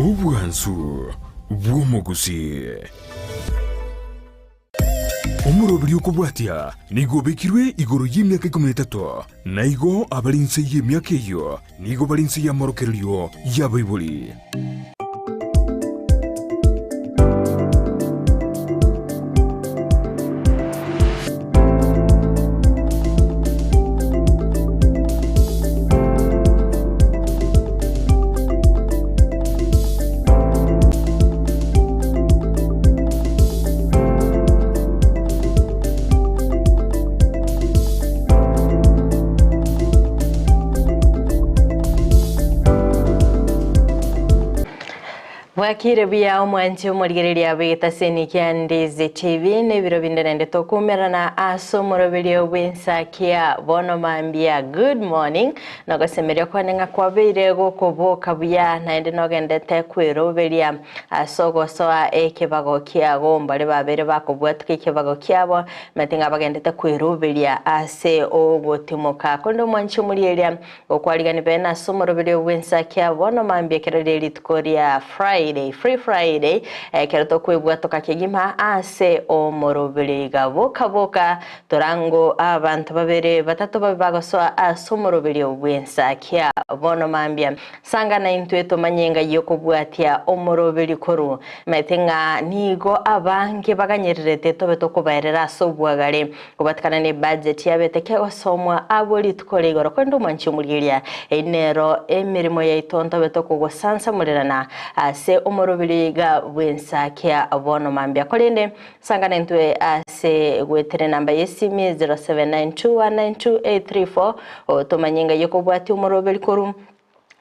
Obwansu bw'omogusii. Omoroberi okobwatia nigo obekirwe igoro y'emiaka ikomi na etato, na igo abare inse y'emiaka eyio nigo bare inse y'amorokererio y'abaibori. Bwakire buya omwanchi omorigereria bw'egetaseni kia Ndizi TV na ebiro binde naende tokumerana ase omoroberio bw'ensa kia bono mambia. Good morning. Nogosemeria kwane ng'a kwabeire gokoboka buya naende nogendete kweroberia ase ogosoa ekebago kiago. Mbaria babeire bakobwatuka ekebago kiabo, omanyete ng'a bagendete kweroberia ase ogotimoka. Korende omwanchi omorieria Gokwarigani bene ase omoroberio bw'ensa kia bono mambia ekero rie rituko ria Friday, Free Friday, ekero tokwebwatoka kegima ase omoroberio iga. Boka boka torango abanto babere batato babe bagosoa ase omoroberio bw'ensa kia bono mambia. Sanga naintwe tomanye engai y'okobwatia omoroberio korwa. Maete ng'a nigo abange baganyererete tobe tokobaerera ase obwagare. Kobatikana ne budget yabete kegosomwa abwo rituko ria igoro korende omwanchi omorigeria eyio nero emeremo yaito ntobe tokogosansamorerana ase omoroberi iga bwensa kia bono mambia korende sangana intwe ase goetera enamba yesimi 0792192834 otomanye ngai okobwatia omoroberi korwa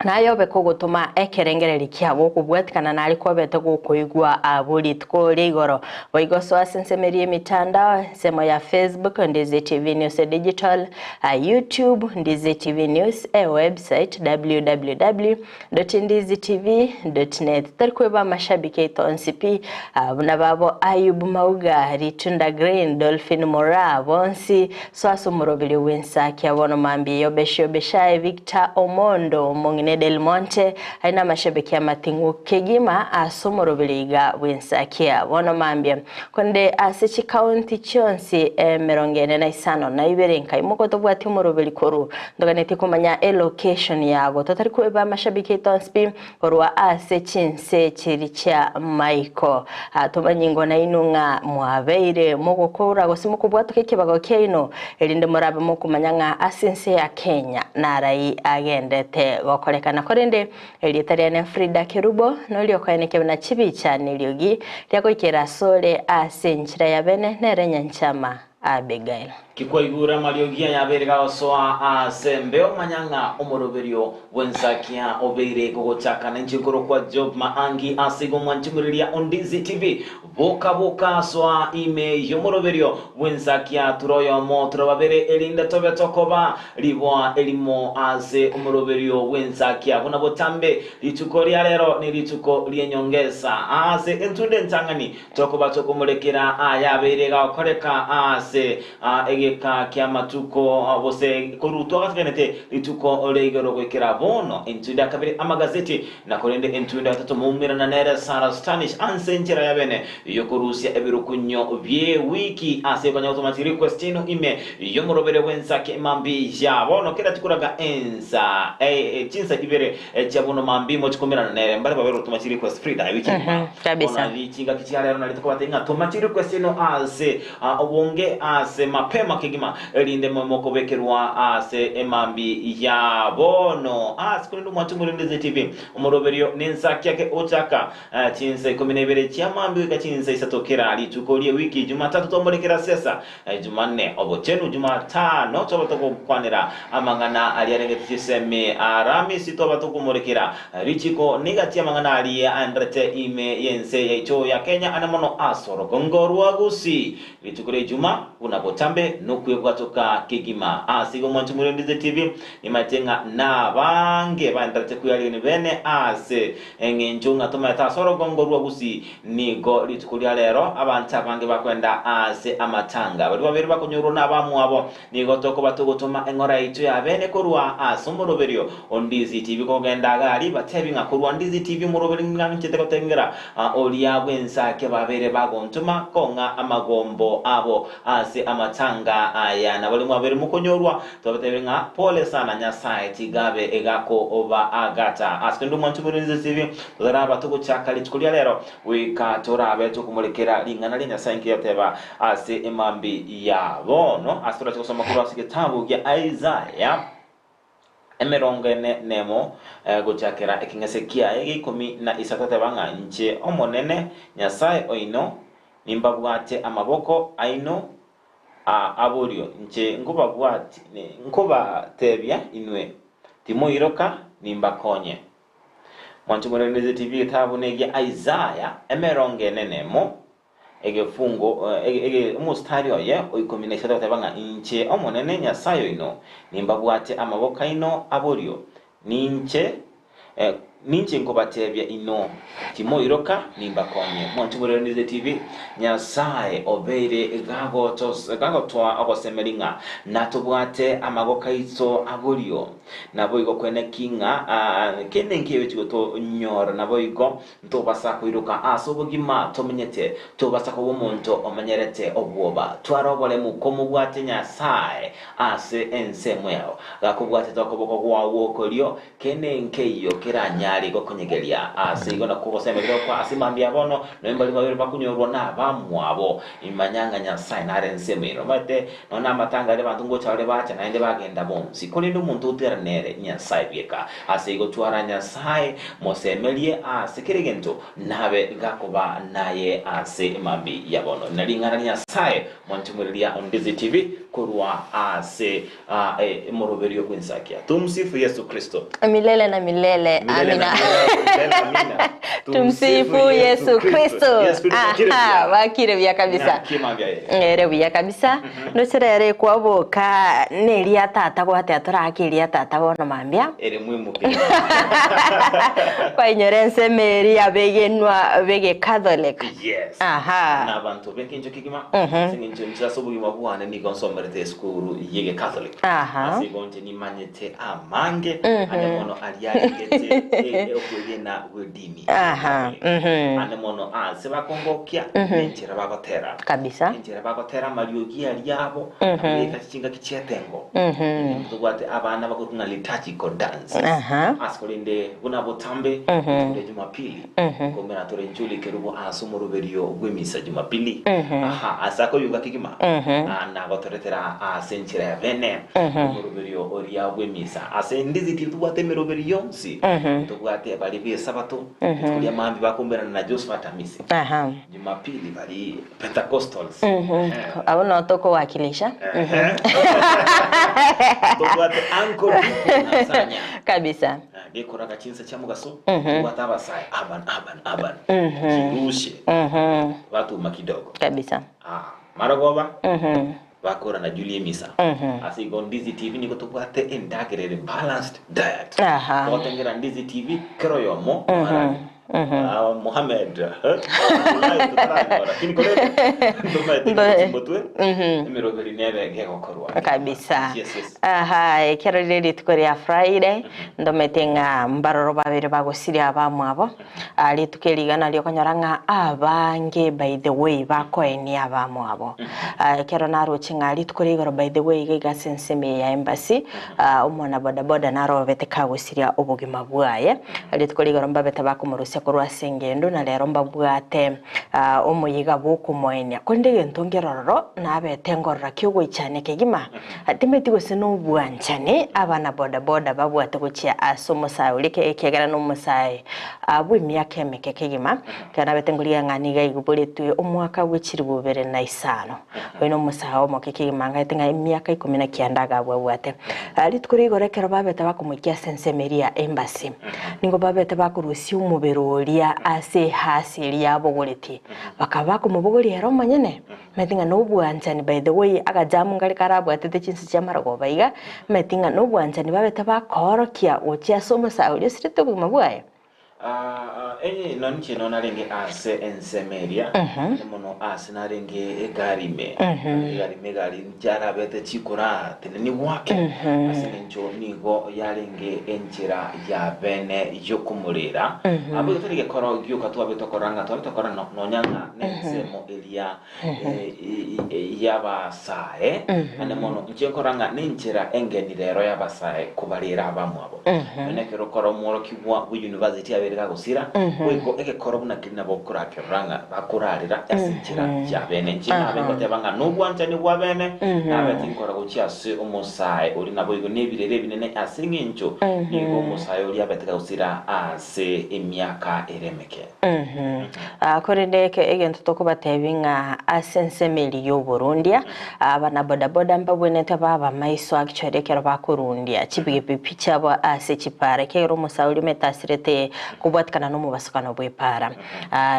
Naye obe kogotoma ekerengererio kiabo okobwatikana nare kwabete gokoigwa abwo rituko ria igoro. Boigo soa ase ensemo eria y'emitandao, ensemo ya Facebook, Ndizi TV News Digital, YouTube, Ndizi TV News, ewebsite, www.ndizitv.net. Tori kweba amashabiki aito onsi pi, buna babo Ayub Mauga, Ritunda Green, Dolphin Moraa, bonsi Soa ase omoroberio bw'ensakia bono mambia Yobeshi Obeshai, Victor Omondo, omong'ina Del Monte, aye namashabiki amating'u kegima ase omoroberio iga bw'ensakia bono mambia. Korende ase chikaunti chionsi emerongo ene na isano na ibere nkaimoka tobwati omoroberi korwa ntoganetie komanya elocation yago totari kweba amashabiki aito onsi pi Korwa ase chinse chiria chia maiko, tomanye ingo nainwe ng'a mwabeire mogokora gose mokobwatoka ekebago kiaino, erinde morabe mokomanya ng'a ase ense ya Kenya narai agendete gokorekana. Korende erieta riane Frida Kerubo, noria okoenekia buna chibicha neriogi ria goikera asore ase enchera ya bene nere Nyanchama Abigail. Kikwaigure amariogi ayabeire gagosoa aase embeo, manya ng'a omoroberio bw'ensakia obeire gogochaka. Ninche nkorokwa Job Maangi ase igo mwanchumuriria Ondizi TV. Boka boka soa ime y'omoroberio bw'ensakia ture oyomo ture babere erinde tobe tokoba riboa erimo ase omoroberio bw'ensakia buna botambe. Rituko ria rero nerituko ri'enyongesa ase entunde entang'ani Tokoba tokomorekera ayabeire gakoreka aase egeka ki'amatuko, gose korwa twagateganete rituko ria igoro goikera bono. Entunda ya kabere amagazeti, na korende entunda ya gatato moumerana nere Sarah Stanish anse enchera ya bene y'okorusia ebirukunyo bi'ewiki ase konya gotoma chirequest chiaino ime y'omorobere bw'ensa kemambia ya bono kera tikoraga ensa chinsa ibere Chia bono mambia mochie komerana nere mbare babe gotoma chirequest Frida ewiki engima. Kabisa. Bono chingaki chia rero nari tokobatebia ng'a toma chirequest chiaino ase obonge ase mapema kegima erinde mokobekerwa ase emambi ya bono. Ase korende omwanche omorende ZTV omoroberio nensaki ake ochaka chinsa ikomi na ibere chia mambia goika chinsa isato kera rituko riewiki Jumatatu twamorekera sesa Jumanne, obochenu, Jumatano toba togokwanera amang'ana aria arengete chisemi, Aramisi toba tokomorekera richiko nigati amang'ana aria aenderete ime y'ense yaito ya Kenya ane mono ase orogongo rwa Gusii. Rituko ria Ijuma buna botambe. nokwebwatoka kegima. Ase igo mwanche Omorendeze TV, nimanyete ng'a nabange baendererete kweyarigania bene ase eng'encho ng'a tomaete ase orogongo rwa Gusii. Nigo rituko ria rero abanto abange bakwenda ase amatanga. Baria babere bakonyorwa nabamwabo, nigo tokoba togotoma eng'ora yaito ya bene korwa ase omoroberio o Ndizi TV kogenda iga aria, batebi ng'a korwa Ndizi TV omoroberio ng'anchete gotengera oria bw'ensake babeire bagontoma kong'a amagombo abo ase amatanga aya. Na baria mwabeire mokonyorwa, twabatebirie ng'a pole sana, Nyasae tiga abe gakobaagata. Ase kende omwancho bw'Ense TV, totaraba togochaka rituko ria rero, goika torabe tokomorekera ring'ana ria Nyasae nki riateba ase emambi ya bono. Ase torache gosoma korwa ase egetabu gia Isaya emerongo ene nemo, gochakera ekeng'ese kiaye gia ikomi na isato ateba ng'a, Inche Omonene, Nyasae oino, nimbabwate amaboko aino a borio, inche nkobatebia inwe, Timoiroka, nimbakonye. Mwanche morengererie TV egetabu negia Isaya emerongo ene nemo, egefungo omositari oye o ikomi na isato goteba ng'a, Inche Omonene Nyasae oino, nimbabwate amaboko aino a borio, ninche Ninche nkobatebia inwe, timoiroka, nimbakonye. Mwanche morerenire TV, Nyasae obeire gagotoa ogosemeria ng'a natobwate amagoko aito agorio. Naboigo kweneki ng'a kende nkebe tigotonyora, naboigo ntobasa koiroka ase obogima tomenyete, tobasa koba omonto omenyerete obwoba. Twara oboremu komobwate Nyasae ase ensemo yao, gakobwatete okoboko kwao gw'okorio, Kende nkeiyo keranyare gokonyegeria. Ase igo nakwo ogosemeria okwa ase mambia bono, nonya mbaria babere bakonyorwa nabamwabo. Imanya ng'a Nyasae nare ensemo ere. Omanyete, nonya namatanga aria abanto ngocha bare bacha naende bagenda bonsi. Korende omonto otigara nere Nyasae bweka. Ase igo twara Nyasae, mosemerie ase kera egento, nabe gakoba naye ase mambia ya bono. Na ring'ana ria Nyasae mwanchomoriria Ondizi TV korwa ase Emoroberio bw'ensakia. Tumsifu Yesu Kristo. Milele na milele. Milele na Amina. milele, amina. Tumsifu Yesu Kristo. Yesu Kristo, Aha, wakire buya. wakire buya kabisa. Naki mambia ye. Ere buya kabisa. Ndoche rero ekwaboka neria tata gwateba torake eria tata bono mambia. Ere mwimuke. Kwainyora ensemo eria abegenwa bege Catholic. Yes. Aha. Na abanto b'engencho kegima, ase eng'encho inche ase obogima bwane nigo nsomerete esukuru y'Egecatholic. Aha. Ase igo inche nimanyete amange ande mono aria arengete e- okwegena gw'edini Aha, y'Egecatholic. Ande mono ase bakongokia nenchera bagotera. Kabisa. Enchera bagotera amariogi aria abo, nabeka chingaki chi'etengo. Tobwate abana bakorokwa ng'a liturgical dances. Aha. Ase korende buna botambe, rituko ria Jumapili, Nkomera tore inchuli ekerubo ase omoroberio bw'emisa Jumapili. Aha, ase akoyuga kegima, ah, nagotoretera ase enchera ya bene omoroberio oria bw'emisa. Ase Ndizi titobwate emeroberio yonsi, ntobwate baria b'Esabato, rituko ria mambia bakoumberana na Josephat Amisi. Aha. Jumapili bari Pentecostals. Eh. Abwo noo tokowakilisha. Ehe. Tobwate Uncle Dipo na Sanya. Kabisa. Gekoraga chinsa chia mogaso, tobwate abasae aban aban aban, chirushe, batuma kidogo. Kabisa. Ah, marogoba, bakora na Julie emisa. Ase igo Ndizi TV nigo tobwate endagera ere balanced diet. Aha. Togotengera Ndizi TV kera oyomo arari. Ah, Mohamed, Abdullahi totaranyora, lakini korende ntomaete Mbe- motwe, emeroberi nere gegokorwa. Kabisa. Yes, yes. Aha, ekero rire rituko ria Friday, ndomete ng'a mbaroro babere bagosiria abamwabo, Ah, rituko eri iga nario okonyora ng'a abange by the way bakoenia abamwabo. Ah, ekero naroche ng'a rituko ria igoro by the way iga iga ase ensemo eye ya embassy, ah, omwana bodaboda narobete kagosiria obogima bwaye. Rituko ria igoro mbabete bakomorusia korwa ase engendo na rero mbabwate ah, omoyega bw'okomoenia. Korende egento nkerororo nabete ngorora ki ogoichania kegima, Timeti gose nobwanchani abana boda boda babwate gochia ase omosae oria ekiagera nomosae bw'emiaka emeke kegima. Ekero nabete nkorigia ng'a nigo aiboretwe omwaka bwe chilifu ibere na isano. Oyo nomosae omoke kegima ngaete ng'a emiaka ikomi na kianda iga abwo abwate. Rituko ria igoro ekero babete bakomoikia ase ensemo eria ya embassy, nigo babete bakorusia omobere. oria ase ehasi eria yabogoretie, bakaba bakomobogoria ere omonyene. Omanyete ng'a nobwanchani by the way agajamu nkare karabwatete chinsa chi'amarogoba iga, omanyete ng'a nobwanchani babete bakoorokia gochia ase omosae oria osirete obogima bwaye. Enye noinche no narenge ase ensemo eria, naende mono aase narenge egari ime, egari ime egari nchiarabete chikoratenenigwa ake, ase engencho nigo yarenge enchera ya bene y'okomorera. Abo tari gekoro gioka twabete korora ng'a twabete korora nonya ng'a nensemo eria y'abasae, naende mono inche nkorora ng'a nenchera engeni rero y'abasae kobarera abamwabo. Nonya ekero okora omworokigwa bw'eyunivasiti abeire gagosira, boigo egekoro buna keria nabo okorakerora ng'a bakorarera ase enchera y'abene. Inche nabe ngoteba ng'a nobwanchani bw'abene, nabe tinkora gochia ase omosae oria naboigo nebirero ebinene ase eng'encho nigo omosae oria abete gagosira ase emiaka ere emeke. Korende egento tokobatebia ng'a ase ensemo eria y'oborundia, abana bodaboda mbabwenerete babe amaiso actually ekero bakorundia chipigipipi chiabo ase chipara, ekiagera omosae oria omanyete asirete kobwatikana na omobasokano bw'epara.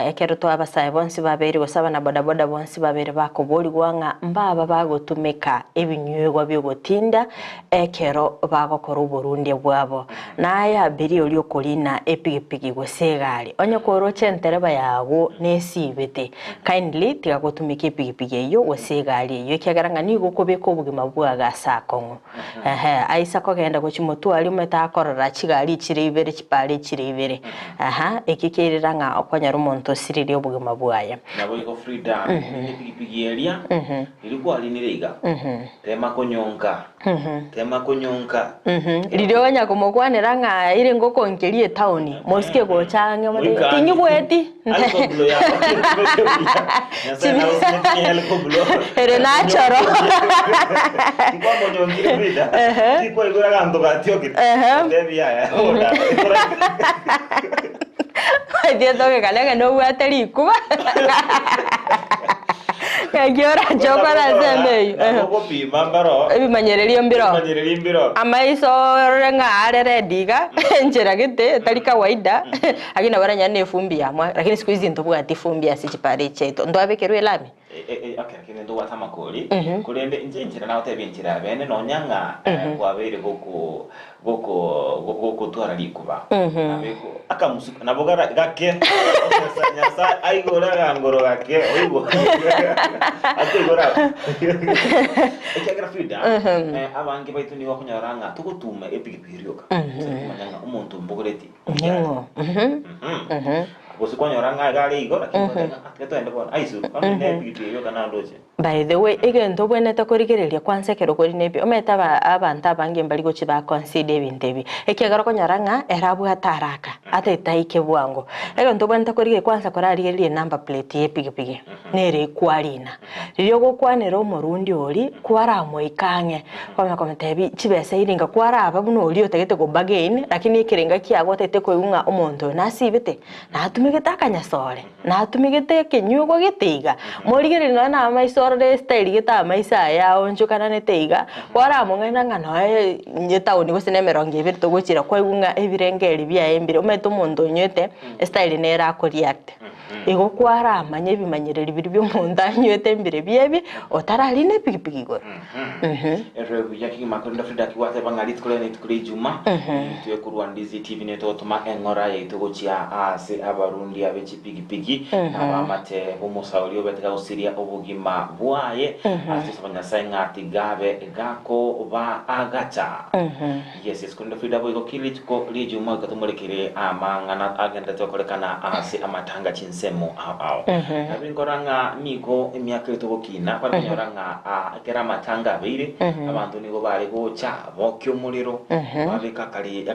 Ekero twa abasae bonsi babeire gose abana bodaboda bonsi babeire bakoborigwa ng'a mbaba bagotumeka ebinywegwa biogotinda ekero bagokora oborundia bwabo. Na aye abiria oria okorina epigipigi gose egari, onye koroche entereba yago nesibete, kindly tiga gotumeka epigipigi eyio gose egari eyio ekiagera ng'a nigo okobeka obogima bwago ase akong'u. Ehe, aisa kogenda gochia motwe aria omanyete akorora chigari echire ibere chipara echire ibere. Aha, ekio kiairera ng'a okonyora omonto osiririe obogima bwaye. Naboigo Frida, epigipigi eria riria kwarinire iga, tema konyonka. Tema konyonka. Riria onya komokwanera ng'a ere ngokonkeria etaoni, mosike gocha ang'e omotebi, Moika ang'e. Tinyigweti. Alcohol yao ebeke buya. Nyasae nagosesentie alcohol. Ere nachoro. Tikwamonyongire Frida. Ehe. Tikwaigure aganto gatiokire. Ehe. Otebi yaya. Oda. Otiete ogekane ng'a nobwate rikuba. Ng'aki orache okore ase ime eyio? Nabo ogopima mbaro. Ebimanyererio mbiroo. Ebimanyererio mbiroo. Amaiso orore ng'a are red iga, enchera gete etari kawaida, lakini nabo oranyore na efumbi yamwa, lakini siku hizi ntobwati efumbi ase chipara echi chiaito. Ntwabekerwa elami? Okay, lakini ntobwate amakori, korende inche enchera nagotebia enchera ya bene nonya ng'a kwabeire goko goko gokotwara rikuba nabeko akamusuko nabo gara gake Nyasae Nyasae aigore agangoro gake oigwe akoigora ekiagera Frida abange baito nigo okonyora ng'a togotuma epigipigi rioka gose komanya ng'a omonto mbogoreti Ning'o? Gose kwanyora ng'a iga are igo lakini ogoteba ng'a tiga togende bono aiswe bono ne epigipigi rioka nandoche. By the way, egento obwenerete korigereria kwanza ekero kori na ebi, omanyete aba abanto abange mbari gochia ba consider ebinto ebi, ekiagera okonyora ng'a ere abwate haraka, atagete aike bwango. Egento obwenerete korigereria kwanza korarigererie enumber plate ya epigipigi, nere ekwarina. Riria ogokwanera omorundi oria, kwaramoika ang'e, kwamanya komotebia chibesa irenga kwaraba buna oria otagete go bargain, lakini ekerenga kiago otagete koigwa ng'a omonto oyo nasibete, natumegete akanyasore. Natumegete ekenyugwa gete iga, morigererie nonya na amaiso orore estyle gete amaiso aye aonchokananete iga, kwaramong'aina ng'a noe etaoni gose na emerongo ebere togochira kwaigwa ng'a ebirengeri biaye mbire, omanyete omonto onywete estyle nere ako react. Igo kwaramanya ebimanyereri biria bia omonto anywete mbire biebi, otararina epikipiki igoro. Ere buya kegima korende Frida akigwateba ng'a rituko riane rituko ria Ijuma, intwe korwa Ndizi TV nigo togotoma eng'ora yaito gochia ase abarundi abe chipigipigi na abamate b'omosauri oria obete gagosiria obogima bwaye ase osaba Nyasae ng'a tiga abe gakoba agacha. Yes, yes, korende Frida boigo kera rituko ria Ijuma goika tomorekere amang'ana agenderete gokorekana ase amatanga chinsemo ao ao. Nabo inkora ng'a nigo emiaka eye togokina, kware konyora ng'a ah, ekero amatanga abeire, abanto nigo bare gocha bokia omorero, babeka akare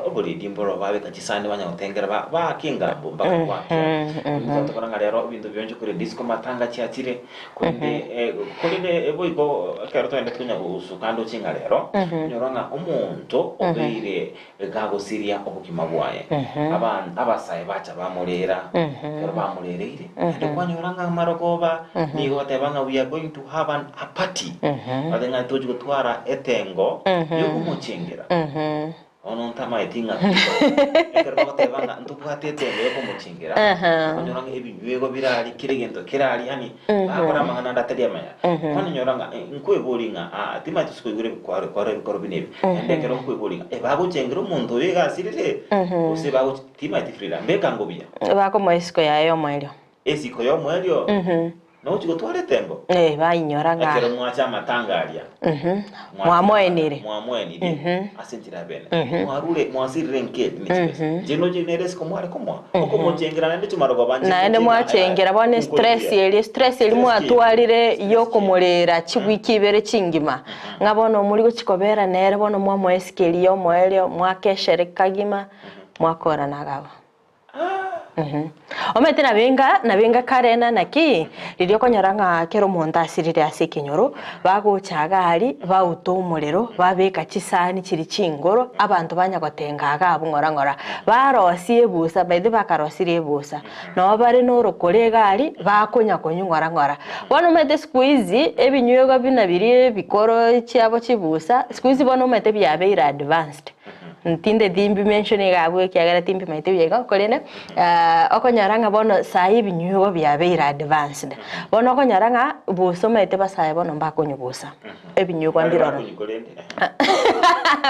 oboredi mboro, babeka chisani banya gotengera ba baaka engambo mpaka bwakia. Nigo tokora ng'a rero ebinto bionsi kore disco matanga chiachire, Korende korende boigo ekero togende konya gosuka ndoche ng'a rero, onyora ng'a omonto obeire gagosiria obogima bwaye, aban abasae bacha bamorera, ekero bamorereire, naende kwanyora ng'a amarogoba nigo bateba ng'a we are going to have an a party, bateba ng'a tochi gotwara etengo yokomochengera. Bono ntamaeti ng'a ekero bagoteba ng'a ntobwate etengo y'okomochengera, okonyora ng'a ebinywego bire aria, kera egento kere aria, yaani bagokora amang'ana ande atari amaya. Bono onyora ng'a nkweboria ng'a aa timanyeti gose koigora ebikwaro ekwaro ebikoro buna ebi, naende ekero nkweboria ng'a bagochengera omonto oyo iga asirire, gose bagochi timanyeti Frida, mbeka ango buya. Bakomoa esiko yaye y'omoerio. Esiko y'omoerio nogochia gotwara etengo. Eh, bainyora ng'a. Ekero mwacha amatanga aria, Mwamoenirie. mwamoenirie ase enchera ya bene, mwarure mwasirire nkeri ne chibesa. Inche noche nere esiko mware komoa, okomochengera naende chimarogoba inche Naende ngochie ng'a mwachengera bono estress eria, estress eria mwatwarire yokomorera chiwiki ibere chingima, ng'a bono omori gochia kobera nere bono mwamoa esiko eria y'omoerio, mwakeshere kagima, mwakorana iga abwo. Omanyete nabenga nabenga kare na naki, riria okonyora ng'a kera omonto asirire ase ekenyoro, bagocha iga aria, bauta omorero, babeka chisani chiria chingoro, abanto banya gotenga iga abwo ng'ora ng'ora. Barosia ebusa, by the way bakarosirie ebusa, nabo bare na orokore iga aria, bakonya konywa ng'ora ng'ora. Bono omanyete siku hizi, ebinywegwa buna biria ebikoro chiabo chibusa, siku hizi bono omanyete biabeire advanced. Ntindeti mbimention iga abwo ekiagera timbimaete buya igo, korende okonyora ng'a bono saii ebinyugo biabeire advanced. Bono okonyora ng'a bosa omanyete basae bono mbakonywa bosa, ebinyugwa mbiroro.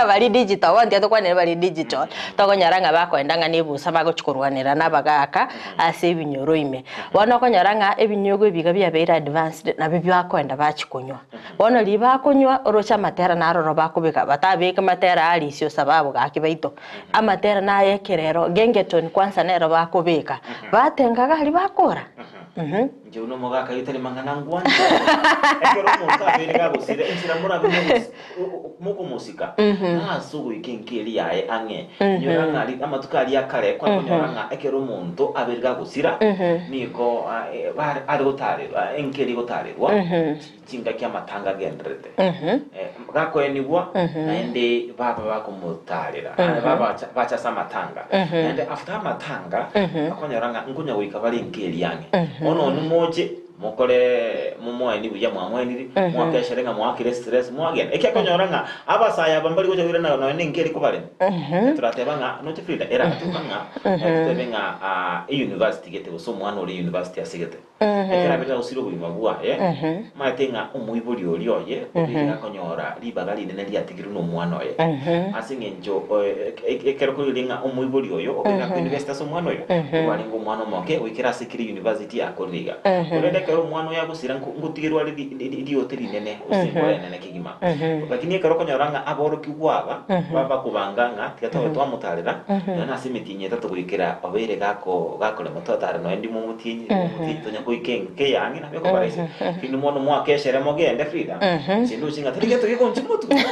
Baria digital, bono tiga tokwanere baria digital, tokonyora ng'a bakoenda ng'a na ebusa bagochi korwanera na abagaka ase ebinyoro ime. Bono okonyora ng'a ebinyugwa ebi iga biabeire advanced nabio biakoenda bachia konywa. Bono riria bakonywa oroche amatera naroro bakobeka, batabeke matera aa risio sababu gaki baito, amatera naye ekerero, gengetone kwanza nero bakobeka, batenga iga aria bakora mh. Inche buna omogaka oyio tari mang'ana ngwancha ekero omonto abeire gagosira enchera morabe mogosi mokomosika nase ogoika enka eria yaye ang'e. Nyora ng'a ri amatuko aria akare kwakonyora ng'a ekero omonto abeire gagosira nigo bare are gotarerwa enka eria egotarerwa chingaki amatanga agendererete. Gakoenigwa naende baba bakomotarera naende babacha bacha ase amatanga naende after amatanga okonyora ng'a nkonya goika bare enka eria ang'e. Bono onye moche mokore momoeni buya mwamoeniri mwakeshere ng'a mwakire stress mwagenda. Ekiakonyora ng'a abasae aba mbari gocha koirana nonya na enka eri kobarema. Torateba ng'a noche Frida eratoka ng'a totebe ng'a euniversity gete gose omwana ore university asegete. Ekero abeire agosira obogima bwaye, omanyete ng'a omoibori oria oye obeire akonyora ribaga rinene riatigirwe nomwana oye. Ase eng'encho ekero korigereria ng'a omoibori oyo obeire akoinvest ase omwana oyo, nigo arenge omwana omoke goikera ase kera university akorire iga. Korende ekero omwana oyo agosira ngotigerwa are riote rinene gose engoro enene kegima. Lakini ekero okonyora ng'a aborokigwa aba bakobanga ng'a tiga tobe twamotarera, nonya nase emetienyi etato goikera obeire gako gakorema totare nonya ndimo omotienyi ndimo omotienyi tonya goika enka eyang'e nabo ekobara ase. Lakini bono mwakeshere mogende Frida, inche ndoche ng'a tari gento gegonchia motwe.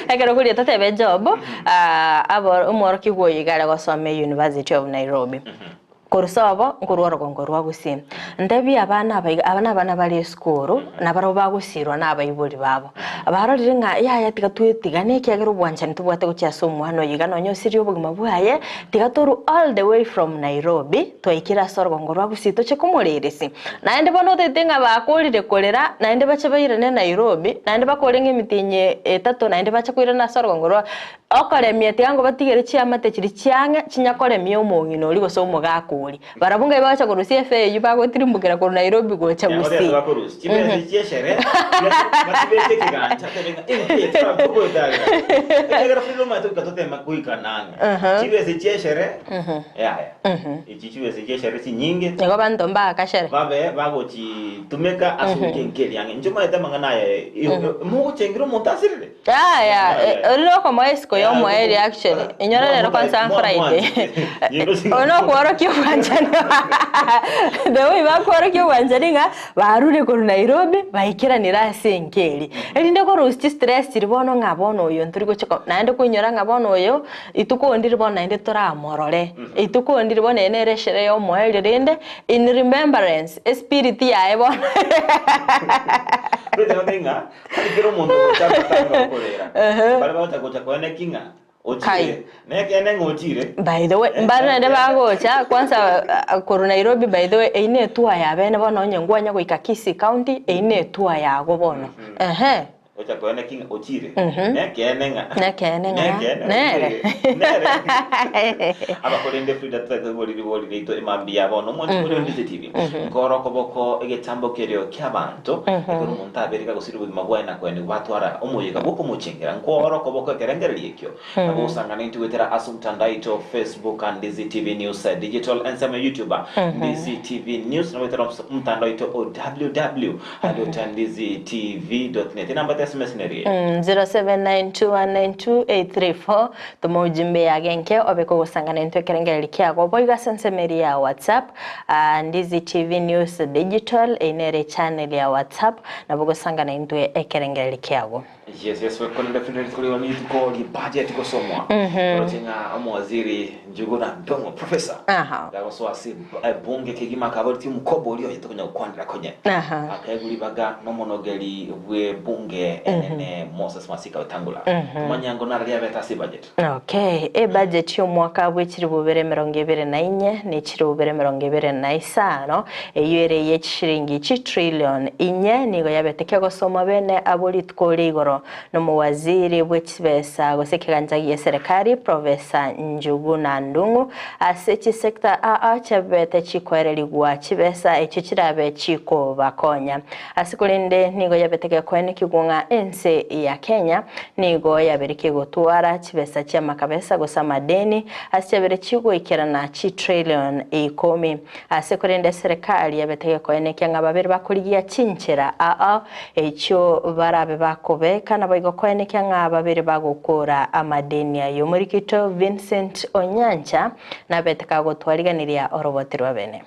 Ekero koria totebe Job, abo omworokigwa oyo iga are gosoma e University of Nairobi. Korwa sobo nkorwa orogongo rwa Gusii. Ntebie abana aba iga, aba nabana bare esukuru, nabarabwo bagosirwa nabaibori babo. Barorire ng'a yaya tiga twetigane ekiagera obwanchani tobwate gochia ase omwana oyo iga nonya osirie obogima bwaye, tiga torwe all the way from Nairobi, twaikire ase orogongo rwa Gusii toche komoreresi. Naende bono otagete ng'a bakorire korera, naende bache bairane Nairobi, naende bakore ng'a emitienyi etato naende bache koirana ase orogongo rwa Okoremia tiga ngobatigere chiamate chiria chiang'e chinyakoremia omong'ina oria gose omogaka oria. Barabwo ngai bagocha korusia efare eyio bagotirimbokera korwa Nairobi gocha Gusii. Nigo abanto mbakashere. Babe bagochitumeka ase ogokenkia eriang'e. Inche omanyete amang'ana aya, mogochengera omonto asirire. Yaya, ori nokomoa isiko y'omoerio actually. Inyora rero kwanza on Friday. Oyo nokworokia obwanchani the way bakworokia obwanchani ng'a barure korwa Nairobi baikeranire ase enka eria. Erinde korusia chistress chiria bono ng'a bono oyo ntori gochia ko naende koinyora ng'a bono oyo rituko ndiri bono naende toramorore. Rituko ndiri bono eye nere esherehe y'omoerio rende in remembrance espirit yaye bono. Tari kera omonto ogocha amatanga okorera. Baria bagocha gocha koeneki ng'a ochire. Kai. Nekeene ng'a ochire. By the way, mbare naende bagocha kwanza ah, korwa Nairobi by the way, eyio ne etour ya bene bono onye ngwanya goika Kisii County, eyio ne etour yago bono. Ehe. Ocha koena ki ng'a ochire? Nekeene ng'a. Nekeene ng'a Nekeene nere. ochire. Nere. Abakorende Frida totari ribori riaito emambia bono omwanchi more Ondiche TV. Nkora okoboko egetambo kerio kiabanto ekero omonto abeire gagosira obogima bwaye na koenigwa batwara omoyega bw'okomochengera. Nkora okoboko ekerengererio ekio nabo gosangana intwe goetera ase omotandao aito Facebook Ndizi TV News Digital ensemo ya YouTube Ndizi TV News nabo goetera omotandao aito o www www.ndizitv.net Enamba ya SMS neri. 0792192834 Toma ujumbe yage nke obe kogosangana intwe ekerengereri kiago boigo ase ensemo eria ya WhatsApp ah, Ndizi TV News Digital eye nere echannel ya WhatsApp nabo ogosangana intwe ekerengereri kiago. Yes, yes, korende Fred rituko rigo nituko rie budget gosomwa. Oroche ng'a omowaziri Njuguna Ndung'u professor Aha. gagosoa ase ebunge kegima akaboretie omokobo oria oye tokonya gokwanera konye. Aha. Akaegwa ribaga nomonogeri bw'ebunge enene Moses Masika Wetangula. Tomanye ango naro riabete ase ebudget. Okay, ebudget y'omwaka bwe chilifu bibere emerongo ebere na inye ne chilifu bibere emerongo ebere na isano, eyio ere eye chishilingi chitrillion inye, nigo yabete kegosomwa bene abwo rituko ria igoro nomowaziri bwe chibesa gose ekegancha gie serikali Professor Njuguna Ndung'u ase chisector aa chiabete chikoererigwa chibesa echio chirabe chikobakonya. Ase korende nigo yabete gekoenekigwa ng'a ense ya Kenya nigo yabere kegotwara chibesa chi'amakabesa gose amadeni ase chiabere chigoikerana chitrillion ikomi. Ase korende eserekari yabete gekoenekia ng'a babere bakorigia chinchera ao echio barabe bakobeka naboigo koenekia ng'a babere bagokora amadeni ayio. Omorikito Vincent Onyancha nabete kagotwariganiria oroboti rwa bene.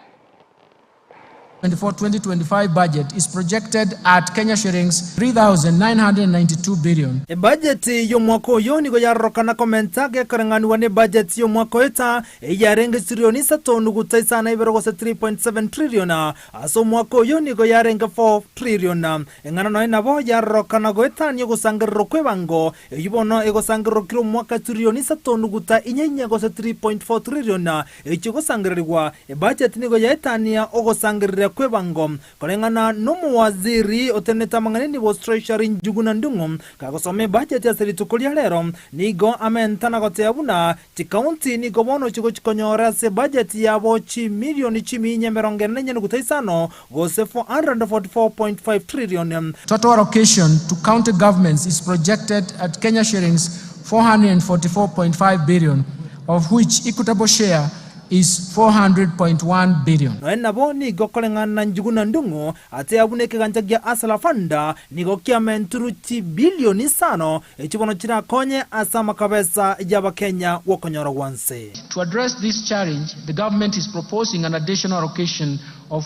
2024-2025 budget is projected at Kenya shillings 3,992 billion. Ebajeti y'omwaka oyo nigo yarorokana komenta gekoreng'anigwa nebajeti y'omwaka oeta, eyio yarenge chitirioni isato nuguta isano na ibere gose 3.7 trillion. Ase omwaka oyo nigo yarenge 4 trillion. Eng'ana nonya nabo yarorokana goetania ogosangererwa kw'ebango, eyio bono egosangererwa kera omwaka chitirioni isato nuguta inye inye gose 3.4 trillion, Echio gosangererigwa, ebacheti nigo yaetania ogosangereria kw'ebango. Koreng'ana nomowaziri otenenete amang'ana enibo Treasury Njuguna Ndung'u, kagosoma ebacheti ase rituko ria rero, nigo amenta na goteba buna chikaunti nigo bono chigochikonyora ase ebacheti yabo chimilioni chiminya emerongo ene na inye nuguta isano gose 444.5 trillion. Total allocation to county governments is projected at Kenya shillings 444.5 billion of which equitable share is 400.1 billion. Nonya nabo nigo koreng'ana na Njuguna Ndung'u ase abuna ekegancha gia Hustler Fund nigo kiamenturu chibilioni isano echio bono chirakonye ase amakabesa y'Abakenya gw'okonyora gwanse. To address this challenge, the government is proposing an additional allocation of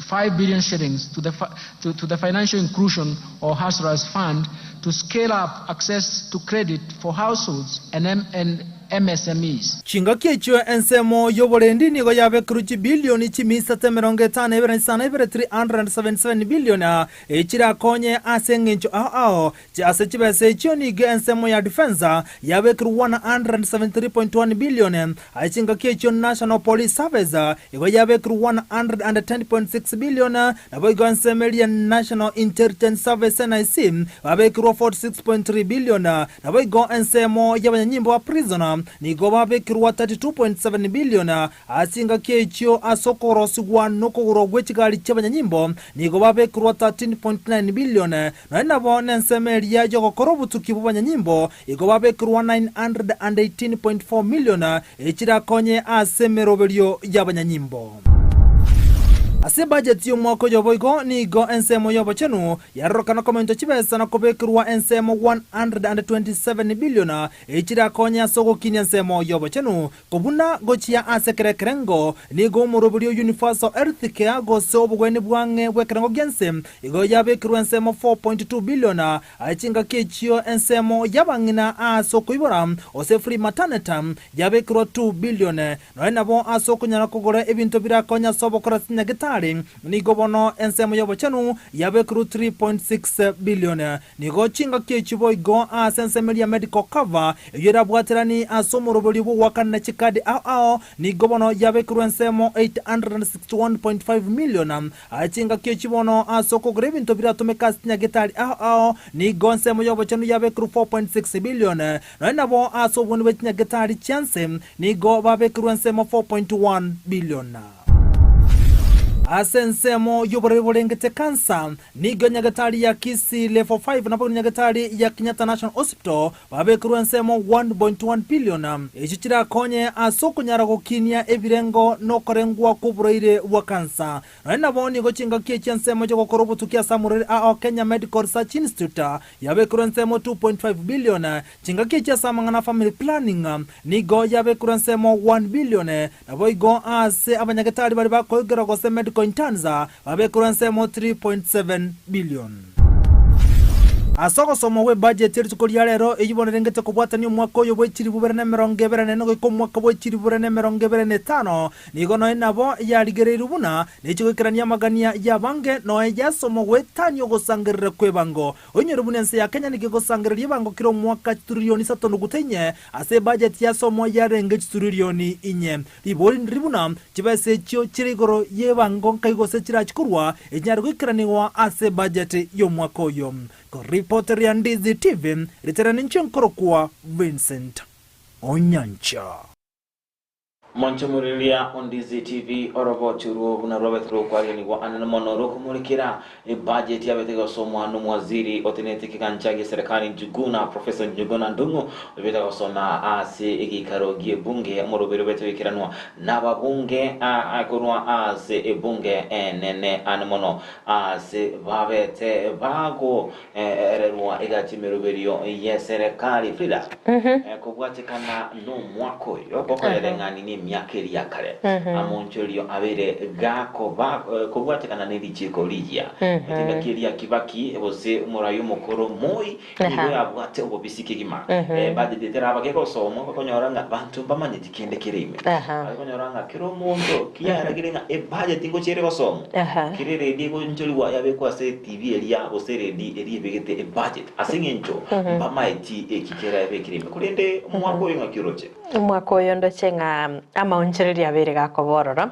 5 billion shillings to the, to, to the Financial Inclusion or Hustlers Fund to scale up access to credit for households and, M and MSMEs. Chingaki echio ensemo y'oborendi nigo yabekerwe chibilioni chimisato emerongo etano na ibere na isano na ibere, 377 billion, echirakonye ase engencho ao ao. Ase chibesa echio nigo ensemo ya Defence yabekerwe 173.1 billion, ase chingaki echio National Police Service igo yabekerwe 110.6 billion, naboigo ensemo eria National Intelligence Service, NIC, babekerwe 46.3 billion, naboigo ensemo y'abanyanyimbo ba prison nigo babekerwa 32.7 billion, Ase chingaki echio ase okorosigwa na okogorwa gwe chigari chi'abanyanyimbo nigo babekerwa 13.9 billion, nonya nabo nensemo eria y'ogokora obotuki bw'abanyanyimbo igo babekerwa 918.4 million, echirakonye ase emeroberio y'abanyanyimbo. Ase ebajeti y'omwaka oyo boigo nigo ensemo y'obochenu yarorokana komentwa chibesa na kobekerwa ensemo 127 billion, echirakonye ase ogokinia ensemo y'obochenu Kobuna gochia ase kera ekerengo, nigo omoroberio o Universal Health Care gose obogwenia bw'ang'e bw'ekerengo gi'ense igo yabekirwe ensemo 4.2 billion aye chingaki echio ensemo y'abang'ina ase okoibora gose free maternity yabekirwa 2 billion nonya nabo ase okonyara kogora ebinto birakonye ase obokora ase nyagetari. chinyagetari nigo bono ensemo y'obochenu yabekirwe 3.6 billion. Nigo chingaki echi boigo ase ensemo eria medical cover eyio erabwaterani ase omoroberio bw'ogoakanera chikadi ao ao nigo bono yabekirwe ensemo 861.5 million. Aye chingaki echi bono ase okogora ebinto biratomeke ase chinyagetari ao ao nigo ensemo y'obochenu yabekirwe 4.6 billion. Nonya nabo ase obweni bwe chinyagetari chianse nigo babekirwe ensemo 4.1 billion. Ase ensemo y'oborwaire borengete kansa, nigo enyagetari ya Kisii Level 5 naboigo nenyagetari ya Kenyatta National Hospital babekirwe ensemo 1.1 billion, echio chirakonye ase okonyara gokinia ebirengo na okorengwa kw'oborwaire bwa kansa. Nonya nabo nigo chingaki echi ensemo chi'ogokora obotuki ase amorwaire ao Kenya Medical Research Institute yabekirwe ensemo 2.5 billion, Chingaki echi ase amang'ana a family planning nigo yabekerwe ensemo 1 billion, naboigo ase abanyagetari baria bakoigera gose medical interns babekerwe ensemo 3.7 billion. Ase ogosomwa gwe budget rituko ria rero eyio bono erengete kobwatania omwaka oyo bwe chilifu bibere na emerongo ebere na ene goika omwaka bwe chilifu bibere na emerongo ebere na etano, nigo nonya nabo yarigereirwe buna nechi goikerania amagania y'abange nonya yasomwa goetania ogosangerera kw'ebango. Oinyore buna ense ya Kenya nigo egosangereria ebango kera omwaka chituririoni isato nuguta inye ase ebajeti ase omoyo yarenge chituririoni inye. Ribori ndiri buna chibesa echio chire igoro y'ebango nkai gose chirachi korwa echinyare goikeranigwa ase ebajeti y'omwaka oyo. Koripoteria Ndizi TV, ritera ninche nkorokwa Vincent Onyancha. Monchomoriria o Ndizi TV orobochi orwo buna rwabete rokwariganigwa anene mono rokomorekera ebudget yabete gosomwa nomwaziri otenenete ekegancha gie serikali Njuguna Professor Njuguna Ndung'u obete gosoma ase egeikaro giebunge omoroberi obete goikeranwa nababunge korwa ase ebunge enene ane mono ase babete bago Ererwa egati emeroberio y'eserekari. Frida, kobwatekana nomwaka oyo gokorereng'ani nemiaka eria ya kare, amonchorio abeire gakoba kobwatekana nerichiko rigiya. Engaki eria Kibaki gose omorai omokoro Moi nigo yabwate obobisi kegima. Budget eteraba kegosomwa bakonyora ng'a banto mbamanyeti kende kere ime. Bakonyora ng'a kera omonto kiaragire ng'a ebudget ngochia ere gosomwa. Kera eredi egonchorigwa yabekwa ase etibi eria, gose eredi eria ebegete ebudget, ase eng'encho mbamaeti eki kera ebekire ime. Korende omwaka oyo ng'aki oroche? Omwaka oyo ndoche ng'a amaonchorerio abeire gakoba ororo,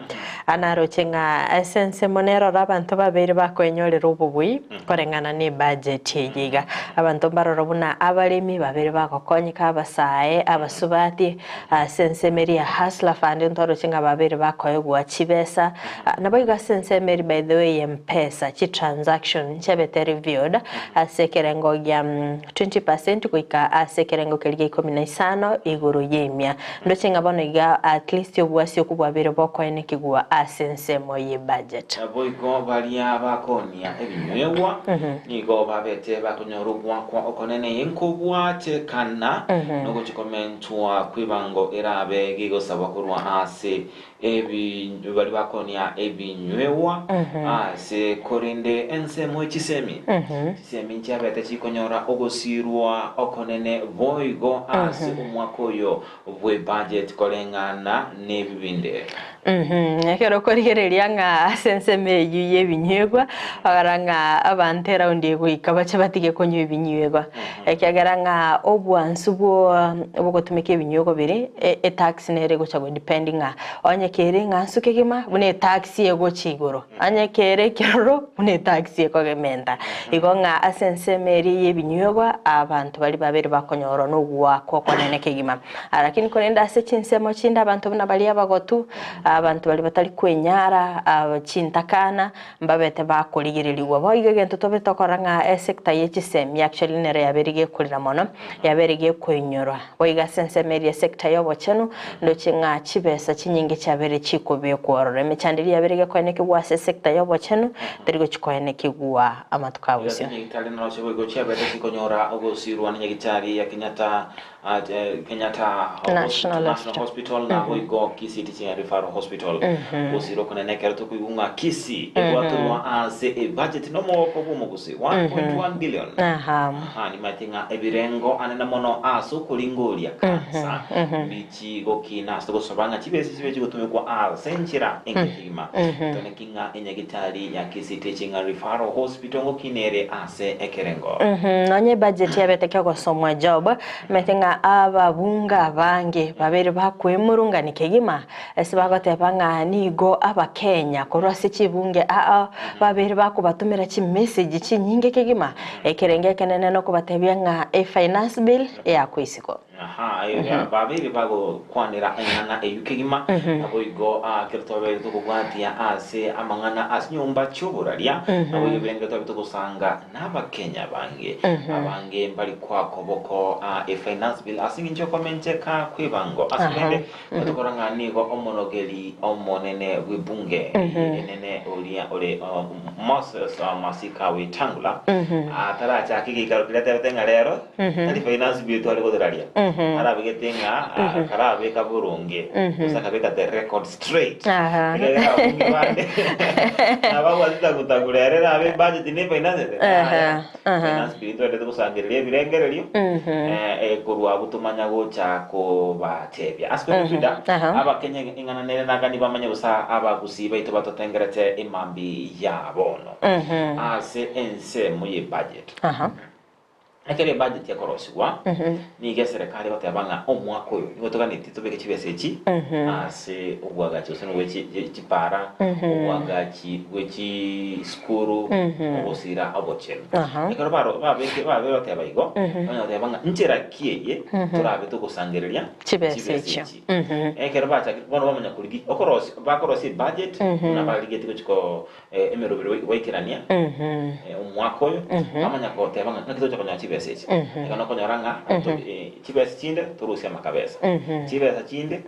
naroche ng'a ase ensemo nere oro abanto babeire bakoenyorera obobui koreng'ana ne ebudget eye iga. Abanto mbaroro buna abaremi babeire bagokonyeka, abasae, abasubati, ase ensemo eria ya Hustler Fund ntoroche ng'a babeire bakoegwa chibesa, Naboigo ase ensemo eria by the way ye mpesa chi transaction nchiabete reviewed ase ekerengo gia 20% goika ase ekerengo keria gia ikomi na isano igoro y'emia. Ndoche ng'a bono iga at least obwasi okwo bwabeire bokoenekigwa ase ensemo ye budget. Naboigo baria bakoonia ebinywegwa nigo babete bakonyora ogoakwa okonene inkobwatekana nogochia komentwa kw'ebango erabe gegosabwa korwa ase Baria bakonia ebinywewa ase korende ensemo ye chisemi, chisemi nchiabete chikonyora ogosirwa okonene boigo ase omwaka oyo bw'ebudget koreng'ana nebibinde. Ekero okorigereria ng'a ase ensemo eyio y'ebinywegwa, ogora ng'a abanto eraundi egoika bache batige konywa ebinywegwa, ekiagera ng'a obwansu bw'ogotumeka ebinywegwa biria, etax nere egocha go depend ng'a onye kere eng'ansu kegima buna etaxi egocha igoro, onye kere ekeroro buna etaxi ekogementa. Igo ng'a ase ensemo eria ya ebinywegwa abanto baria babere bakonyorwa na ogoakwa okonene kegima. Lakini korende ase chinsemo chinde abanto buna baria abagotu, abanto baria batari kwenyara, chintakana, mbabete bakorigererigwa. Boigo egento tobe tokora ng'a esector ye chisemi actually nero yabeire gekorera mono, yabeire gekoinyorwa. Boigo ase ensemo eria esector y'obochenu, ndoche ng'a chibesa chinyinge chiabeire chikobekwa ororo. Emechando eria yabeire gekoenekigwa ase esector y'obochenu, teri gochi koenekigwa amatuko a bosio. Chinyagitari naroche boigo chiabete chikonyora ogosirwa ne nyagitari ya Kenyatta Kenyatta National Hospital. Naboigo Kisii Teaching and Referral Hospital. Gosira okonene ekero tokoigwa ng'a Kisii ebwatorwa ase ebudget nomogoko bw'omogusi 1.1 billion. Aha. Aha, nimaete ng'a ebirengo anene mono ase okoringoria kansa mbichi gokina ase togosaba ng'a chibesa chibe chigotumekwa ase enchera engiya kegima. Toneki ng'a enyagitari ya Kisii Teaching and Referral Hospital ngokina ere ase ekerengo. Nonye ebudget yabete kegosomwa Job, Omanyete ng'a ababunge abange babeire bakwemurungania kegima ase bagoteba ng'a nigo Abakenya korwa ase chibunge aa babeire bakobatomera chimessage chinyinge kegima, ekerengo ekenene nokobatebia ng'a efinance bill eyakwa isiko. Aha, babeire bagokwanera eng'ana eyio kegima, naboigo ekero twabeire tokobwatia ase amang'ana ase nyomba chi'oboraria, naboigo ebirengererio twabeire togosanga Nabakenya abange, abange mbari koa koboko a efinance bill ase engencho yokomenteka kw'ebango. Ase rende, tokora ng'a nigo omonogeri omonene bw'ebunge eye enene oria ore Moses Masika Wetangula atarachake egeikaro keria atebete ng'a rero tari finance bill tware gotoraria arabegete ng'a karabeka boronge gose akabeka the record straight. Ekiagera ababunge bande nababwate tagu-tagu rero erabe ebudget ne finance Yaya, finance bill ntwenerete gosangereria ebirengererio korwa abwo tomanya gocha kobatebia. Ase kore Frida, Abakenya ing'ana nere nagani bamanye gose abagusii baito batotengerete emambi ya bono ase ensemo ye budget. Ekero ebudget ekorosigwa, nigo eserekari egoteba ng'a omwaka oyo nigo toganetie tobeke chibesa echi ase obwagachi gose nobwe chipara, obwagachi bwe chisukuru, ogosira obochenu. Ekero baro babeke babere goteba igo, bamanya goteba ng'a nchera ki eye torabe togosangereria Chibesa echio. echi. Ekero bachakire bono bamanya korigia okorosia bakorosia ebudget buna barigetie gochia ko emeroberi gwaikerania omwaka oyo, bamanya goteba ng'a naki togocha konyora chibesa echi. Iga nokonyora ng'a chibesa chinde torusie amakabesa, chibesa chinde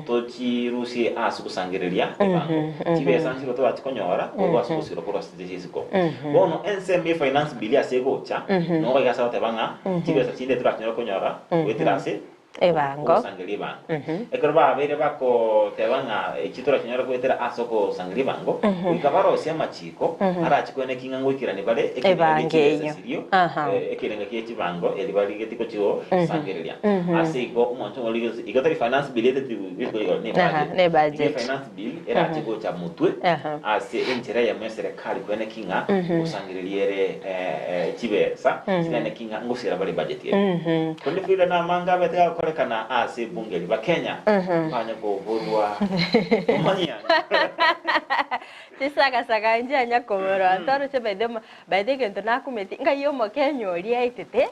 tochirusie ase ogosangereria ebango, chibesa nchire torachi konyora korwa ase ogosirwa korwa ase chisiko. Bono ensemo ye finance bill ase egocha, nigo iga ase goteba ng'a chibesa chinde torachinyore konyora goetera ase Ebango. Ogosangereria ebango. Ekero babeire bagoteba ng'a echi torachinyore goetera ase ogosangereria ebango, goika barosie amachiko arache koenekia ng'a ngoikerania bare ekerengo gie Ebango chibesa eyio. chirio, Aha. ekerengo gie chibango eri barigetie gochigosangereria. Ase igo omonto origetie igo tari finance bill etetigwe rituko rigoro, ne Aha, ebudget. ne Igo ebudget. efinance bill erache gocha motwe Aha. ase enchera eyemo eserekari koenekia ng'a ngosangereria ere chibesa chiraeneki ng'a ngosiera bare ebudget eye. Korende Frida namange abete gakorekana ase ebunge riba Kenya mbanye koborwa omanyia. Chisagasaga nchianya koborwa ntoroche by the by the egento nakumeti ngai omokenya oria aetete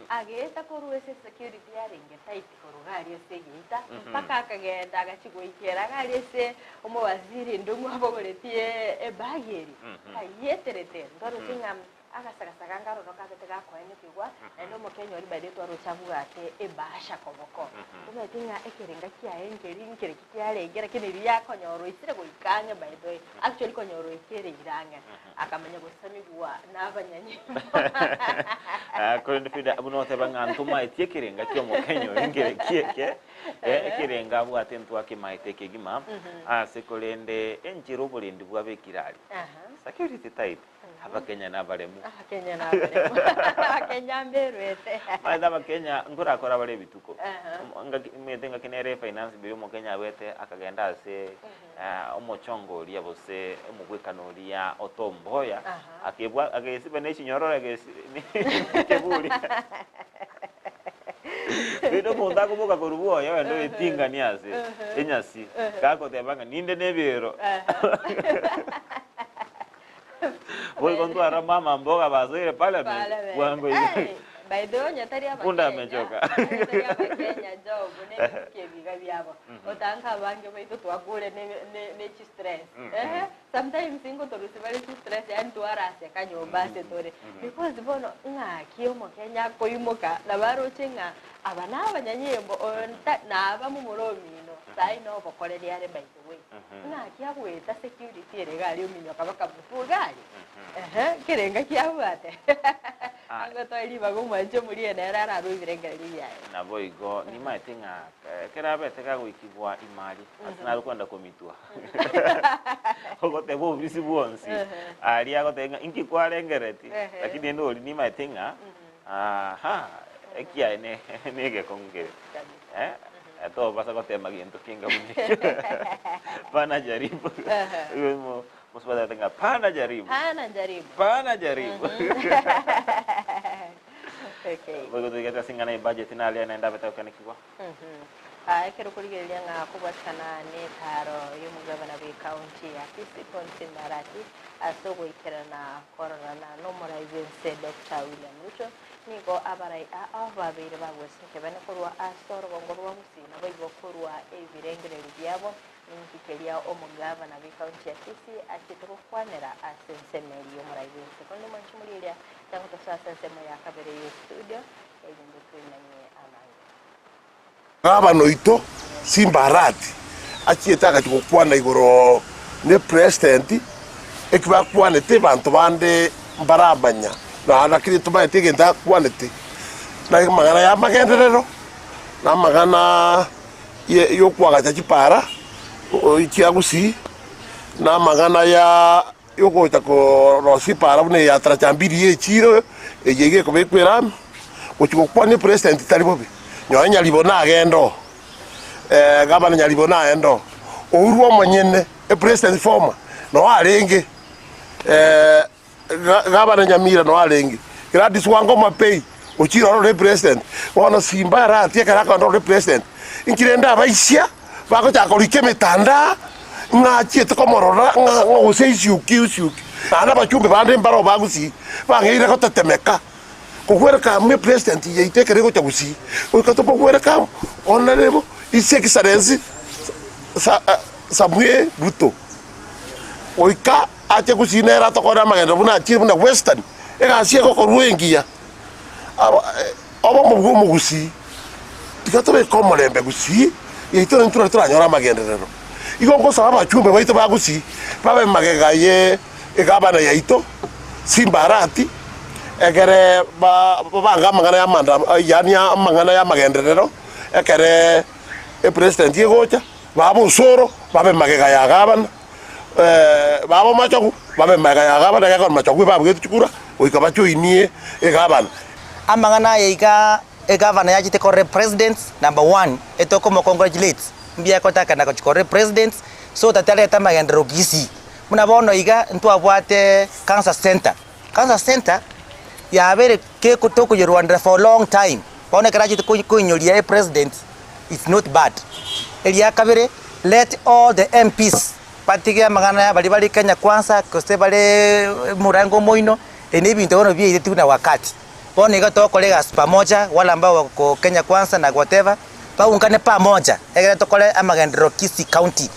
ageta korwa ase security yarenge tight korwa iga aria ase egeita mpaka akagenda agachia goikera iga aria ase omowaziri Ndung'u abogoretie ebag eria ayeterete ntoroche ng'a Agasagasaga nkaroro kabete gakoenekigwa, naende omokenya oria baria twaroche abwate ebahasha koboko. Tomaeti ng'a ekerenga kiaye nkeri nkereki kiarenge, lakini riria akonyora oisire goika ang'e by the way, actually konyora oikere ira ang'e, akamanya gosamigwa nabanyanyimbo. Korende Frida, buna oteba ng'a ntomaeti ekerenga kia omokenya oria nkereki eke, ekerenga abwate ntwakemaete kegima, ase korende enchera oborendi bwabekire aria, security tight. Abakenya nabaremu. Abakenya nabaremu. Abakenya mberwete. Omanyete abakenya nkorakora bare ebituko. Aha. Ngaki omanyete ngaki nere efinance bill omokenya abwete akagenda ase omochongo oria gose omogwekano oria o Tom Mboya, Aha. akebwa agesiba ne chinyororo agesi ekeburi. Rende omonto akoboka korwa bwoye ogende oetinganie ase enyasi, gagoteba ng'a ninde na ebirero. Boigo ntwara mama mboga basoire parliament Parliament. bwango iga. Hey, by the way onye tari Punda abakenya amechoka. onye tari abakenya job nebituko ebiga biabo otanka abange baito twakure ne- ne- ne chistress Ehe, sometimes ngotorusia bare chistress yaani twaraseka nyomba ase tore because bono ng'aki omokenya akoimoka nabo aroche ng'a aba nabanyanyimbo oyo nta naba momura omino sai nobokoreri are by the way. Ng'aki agoeta security ere iga aria ominyoka bakamotua iga aria? Ehe, ekerenga kiabwate. Ango toe ribaga omwanche omorie nere ararue ebirengererio biaye. Naboigo nimaete ng'a ekero abete gagoikigwa imari, ase nare kwenda komitwa. Ogoteba obobisi bwonsi, aria agoteba ng'a inki kwarengereti, lakini rende oria nimaete ng'a aha, ekiaye ne negekong'u kere. Eh, tobasa gotema gento kenga buna ekio. Pana jaribu. Mosubati agoteba ng'a pana jaribu. Pana jaribu. Pana jaribu. Okay. Boigo toigete ase eng'ana y'ebudget naria naende abete gokenekigwa. Ekero okorigereria ng'a kobwatikana n'etaro y'omogabana bw'ecounty ya Kisii Paul Simba Arati ase ogoikerana kororana n'omorai bw'ense Doctor William Ruto, nigo abarai aa babeire bagwesokia bene korwa ase orogongo rwa Gusii naboigo korwa ebirengererio biabo ninki keria omogabana bw'ecounty ya Kisii achete gokwanera ase ensemo eria y'omorai bw'ense. Korende mwanche morigereria tango tosoe ase ensemo ya kabere y'estudio erinde twemanyie amange. Gavana oito Simba Arati achiete agachia gokwana igoro ne president, eki bakwanete abanto bande mbaramanya, na lakini tomaete egento akwanete, na amang'ana ya amagenderero, na amang'ana ye yokoagacha chipara chia gusii, na amang'ana ya yogocha korosia epaara buna eye ya taracha mbiri y'echiiro eye iga ekobekwa erami, gochia gokwania epresident tari bobe. Nonye Nyaribo nagende oo, gavana Nyaribo nagende oo, Uhuru omonyene epresident former noo arenge, gavana Nyamira noo arenge, Gladys Wanga Omapei ochire ororo epresident, bono Simba Arati ekero akogenda ororo epresident, inki rende abaisia Bagochaka korika emetanda, ng'a achiete komorora, ng'a ng'a gose isiuki isiuki. Naende abachumbe bande mbaro ba Gusii bang'eire gotetemeka, kogwereka amo epresident yaito ekero egocha Gusii, goika tokogwereka amo Honourable His Excellency Sa Samuel Ruto. Goika ache Gusii nere atokore amagenderero buna achire buna Western, egasi egokorwa engiya. Aba obomo bwa omogusii, tiga tobeke omorembe gusii, yaito naintwe nari toranyore amagenderero. Igo ngosaba abachumbe baito ba gusii, babe magega ye egavana yaito, Simba Arati, egere ba babange amang'ana ya amanda yaani amang'ana ya amagenderero, ekere epresident egocha, babe osoro, babe magega ya gavana. Baba omochogu, babe magega ya gavana, egekora omochogu ebabugete chikura, goika bajoinie egavana. Amang'ana aya iga egavana yachete korora epresident number one etokomo congratulate mbuya agotakana gochia korora epresident so that arete amagenderero Kisii. Buna bono iga ntwabwate cancer center, cancer center yabeire keko tokoyerwanera for long time bono ekero achete koinyoria epresident it's not bad. Eria kabere let all the MPs batige amang'ana ya baria bare Kenya kwanza gose bare omorango omoino, ebi na ebinto bono biaireti buna wakati. Bono iga togokora egasi pamoja wale ambao wako Kenya kwanza na whatever, baungane pamoja egere tokore amagenderero Kisii county.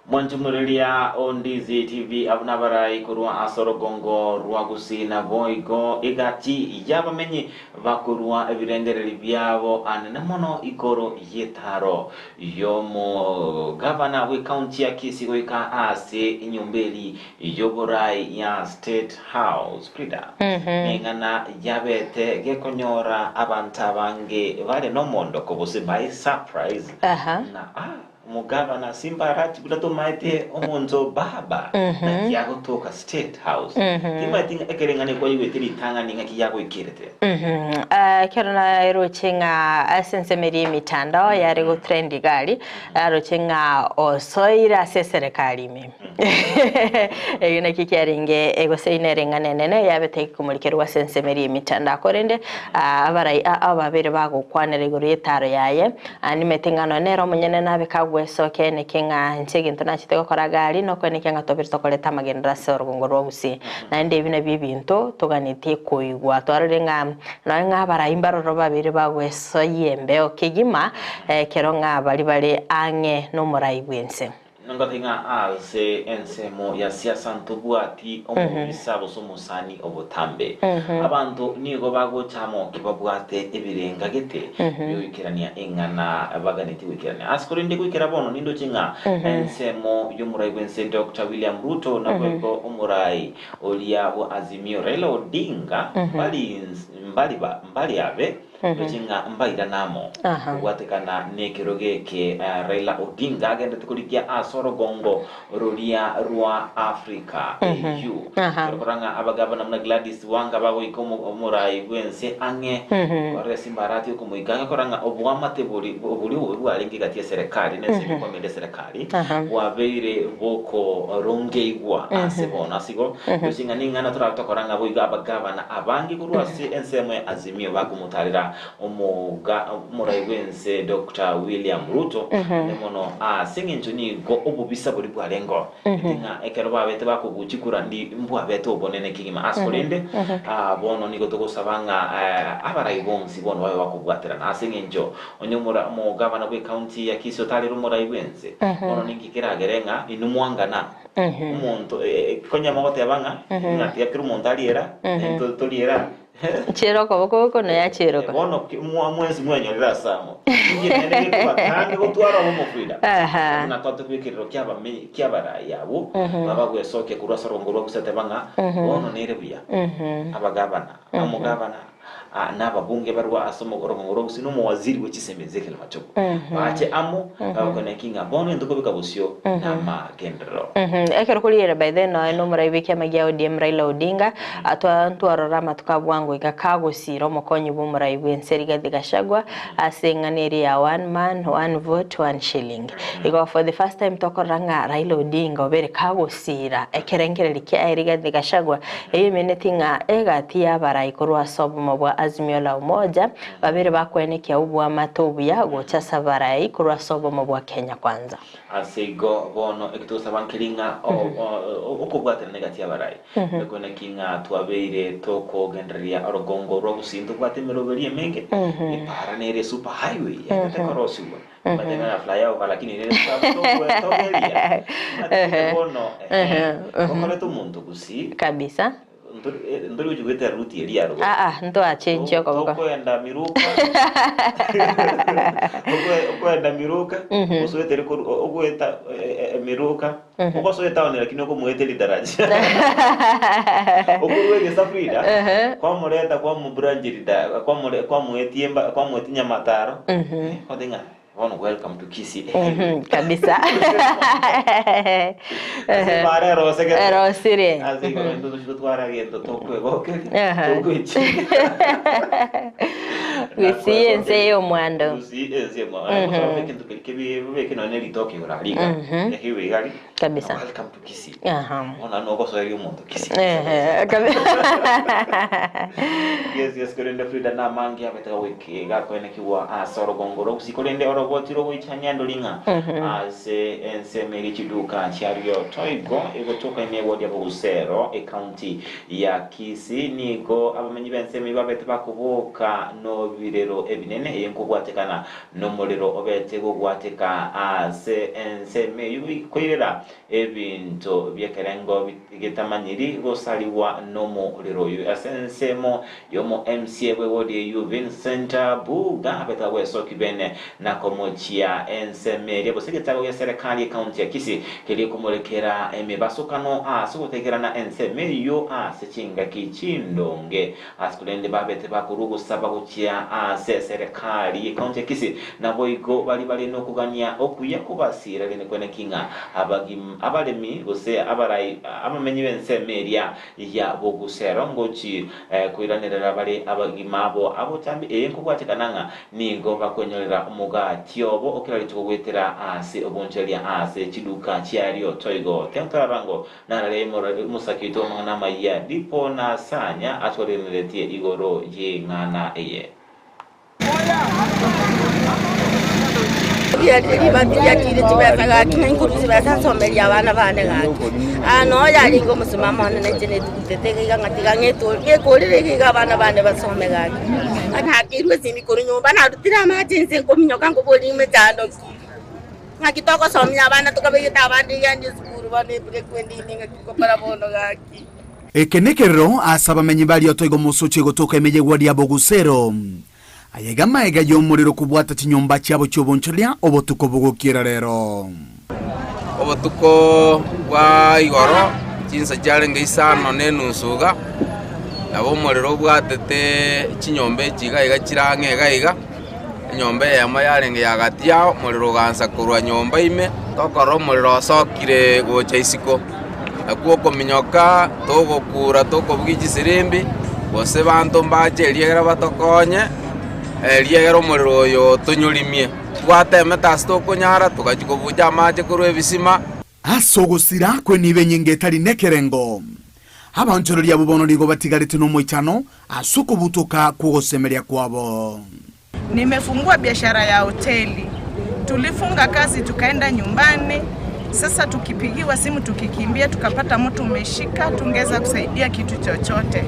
Mwanchumureria o Ndizi TV abwo nabarai korwa ase orogongo rwa Gusii naboigo egati y'abamenyi bakorwa ebirengereri biabo anene mono igoro y'etaro y'omogavana bw'ecounty ya Kisii goika ase enyomba eri y'oborai ya State House. Frida, neng'ana yabete gekonyora abanto abange bare nomondoko gose by surprise ng'a ah, Omogavana Simba Arati buna tomaete omonto baba naki agotoka State House. Timaeti ng'a ekereng'anio kwaigwete ritang'ani ng'aki yagoikerete. Ekero naroche ng'a ase ensemo eria y'emitandao yare gotrend iga aria, naroche ng'a osoire ase eserekari ime. Ekio nakio kiarenge gose nere eng'ana enene yabete ekomorikerwa ase ensemo eria y'emitandao. Korende abarai aa babere bagokwanera igoro y'etaro yaye, Nimanyete ng'a nonya nere omonyene nabe kagwesokia eneke ng'a inche egento nachete gokora iga aria nokoenekia ng'a tobere tokoreta amagenderero ase orogongo rwa gusii. Naende ebi nabio ebinto toganetie koigwa. Twarorire ng'a nonya ng'a abarai mbaroro babere bagwesoyia embeo kegima ekero ng'a baria bare ang'e nomorai bw'ense. Ngote ng'a ase ensemo ya siasa ntobwati omobisa gose omosani obotambe. Abanto nigo bagocha amo ki babwate ebirenga gete biogoikerania eng'ana baganetie goikerania. Ase korende goikera bono nindoche ng'a ensemo y'omorai bw'ense Doctor William Ruto naboigo omorai oria bwa Azimio Raila Odinga mbari mbari mbari abe Ndoche ng'a mbairane amo. Kobwatekana nekerogo eke Raila Odinga agenderete korigia ase orogongo roria rwa Africa, AU. Ekero korora ng'a abagavana buna Gladys Wanga bagoika omorai bw'ense ang'e korora esimbarati okomoika ang'e korora ng'a oboamate bori boria obobe bwarenge gati y'eserekari na ense emekwamende y'eserekari bwabeire bokorongeigwa ase bono. Ase igo ndoche ng'a ning'ana torabe tokora ng'a boigo abagavana abange korwa ase ensemo ya Azimio bakomotarera omoga omorai bw'ense Doctor William Ruto naende mono ase eng'encho nigo obobisa boria bwarengeo ete ng'a ekero babete bakobuchia kura ndi mbwabete obonene kegima ase korende bono nigo togosaba ng'a abarai bonsi bono babe bakobwaterana ase eng'encho onye omora omogavana bw'ecounty ya Kisii otarire omorai bw'ense bono ninki keragere ng'a inwe mwangana omonto konya mogoteba ng'a ng'a tiga kera omonto ariera naintwe toriera Chiera okoboko oko na yachiera oko. Bono mwensi mwenyorire ase amo. Inki naende gekobatange gotwara obomo Frida? Aha. Buna twatokire ekerero ki'abamenyi ki'abarai abwo babagwesokia korwa ase orongo rwa gusete bang'a bono nere buya. Abagabana, omogabana, na ababunge barwa ase orongo rwa gusii na omowaziri bwe chisemi Ezekiel Machogu bache amo bagokoneki ng'a bono intwe kobeka bosio namagenderero. Ekero korigereria by then nonya nomorai bw'ekiama gia ODM Raila Odinga Atwa ntwarora amatuko a bwango iga kagosiira omokonyi bw'omorai bw'ense Rigathi Gachagua ase eng'ana eria ya one man, one vote, one shilling. Igo for the first time tokorora ng'a Raila Odinga obere kagosiira ekerengererio kiaye Rigathi Gachagua eyio emeneti ng'a egati y'abarai korwa ase obomo bwa Azimio la Umoja babere bakoenekia oboamate obuya gocha ase abarai korwa ase obomo bwa Kenya Kwanza. Ase igo bono eki togosaba nkeri ng'a okobwaterana egati y'abarai, ekwe naki ng'a twabeire tokogendereria orogongo rwa gusii ntobwate emeroberio emenge, epaara nere super highway yaetete korosigwa, mbate ng'a na flyover lakini nere togoetogeria, omanyete bono ehe, gokoreta omonto gusii, Kabisa. Ntori gochia goetera route eria ya rogoro. Aa, ntwachenchia okoboko. Tokoenda Miruka. Okoenda Miruka, osoetere korwa ogoeta Miruka, ogosoa etown lakini okomoeteria daraja. Okorwa egesa Frida, kwamoreta kwamobrancheria da kwamore kwamoetia emba kwamoetia Nyamataro, kwateba ng'a Bono welcome to Kisii Mhm, kabisa Ase bare erosegete. Erosire. Ase igoro intwe tochi gotwara gento tokwegokeria, Aha. tokwechiga. Gusii ense y'omwando. Gusii ense y'omwando. Mm -hmm. Ekintu keri kebi bobeke nonye ritoke igoro aria iga. Ekibe igari. Kabisa. Welcome to Kisii. Aha. Bono nogosoeria omonto Kisii. Ehe, kabisa. Yes, yes, korende Frida namange abete goike gakoenekigwa ase orogongo rwa Gusii korende oroboti rogoichania ndori ng'a ase ensemo eria chiduka chiario toigo egotoka ime ewodi ya Bogusero ecounty ya Kisii nigo abamenyi b'ensemo eyio babete bakoboka nobirero ebinene eye nkobwatekana nomorero obete gogwateka ase ensemo eyio koirera Ebinto bi'ekerengo getamanyiri gosarigwa nomorero oyo. Ase ensemo y'omo MCA bw'ewodi eyio Vincent Buga abete agwesoki bene na komochia ensemo eria gose egetago gia serekari ecounty ya Kisii keria komorekera emebasokano ase ogotegerana ensemo eyio ase chingaki chindonge ase korende babete bakorwa ogosaba gochia ase eserekari y'ecounty ya Kisii Naboigo baria bare nokogania okuya kobasiira rende kweneki ng'a abagima, abaremi, gose abarai, abamenyi b'ensemo eria ya bogusero ngochi koiranerera bare abagima abo abotambe, eye nkobwatekana ng'a nigo bakwenyorera omogati obo o kera rituko goetera ase obonchoreria ase chiduka chiario. Toigo tentorabango narare omosake oito amang'ana amayia Dipo na Sanya atwareneretie igoro y'eng'ana eye. Ribati riachire chibesa gaki, na inkorwa chibesa nsomerie abana bane gaki. Aa noo yarenge omosimamo one na inche netugutete iga iga ng'a tiga ng'eto ng'ekorere iga iga abana bane basome gaki. Nakeirwe esimi korwa nyomba narutire amache inse nkominyoka nkoboria emechando ki. Ng'aki togosomia abana tokabegete abande iga ande esukuru bono ebreak ende ime ng'aki ngokora bono gaki. Eke nekerero ase abamenyi ba Rioto igo mosochie gotoka ime y'egwadi ya Bogusero. Aya iga amaega y'omorero kobwata chinyomba chiabo chi'obonchoreria obotuko bogokiera rero. Obotuko bwa igoro chinsa chiarenge isano na enusu iga, nabo omorero obwatete chinyomba echi iga iga chire ang'e iga iga, enyomba eyemo yarenge ya gati yao, omorero ogaansa korwa nyomba ime, tokorora omorero osokire gocha isiko. Nakwo okominyoka, togokura tokobugia chisirimbi, gose banto mbache eriegera batokonye, eriegera omorero oyo tonyorimie. Twatemete ase tokonyara, togachia kobucha amache korwa ebisima. Ase ogosira kw'enibo enyinge etari nekerengo, abaonchoreria abwo bono nigo batigarete nomoichano ase okobutoka kw'ogosemeria kwabo. Nimefungua biashara ya hoteli. Tulifunga kazi tukaenda nyumbani. Sasa tukipigiwa simu tukikimbia tukapata moto umeshika, tungeweza kusaidia kitu chochote.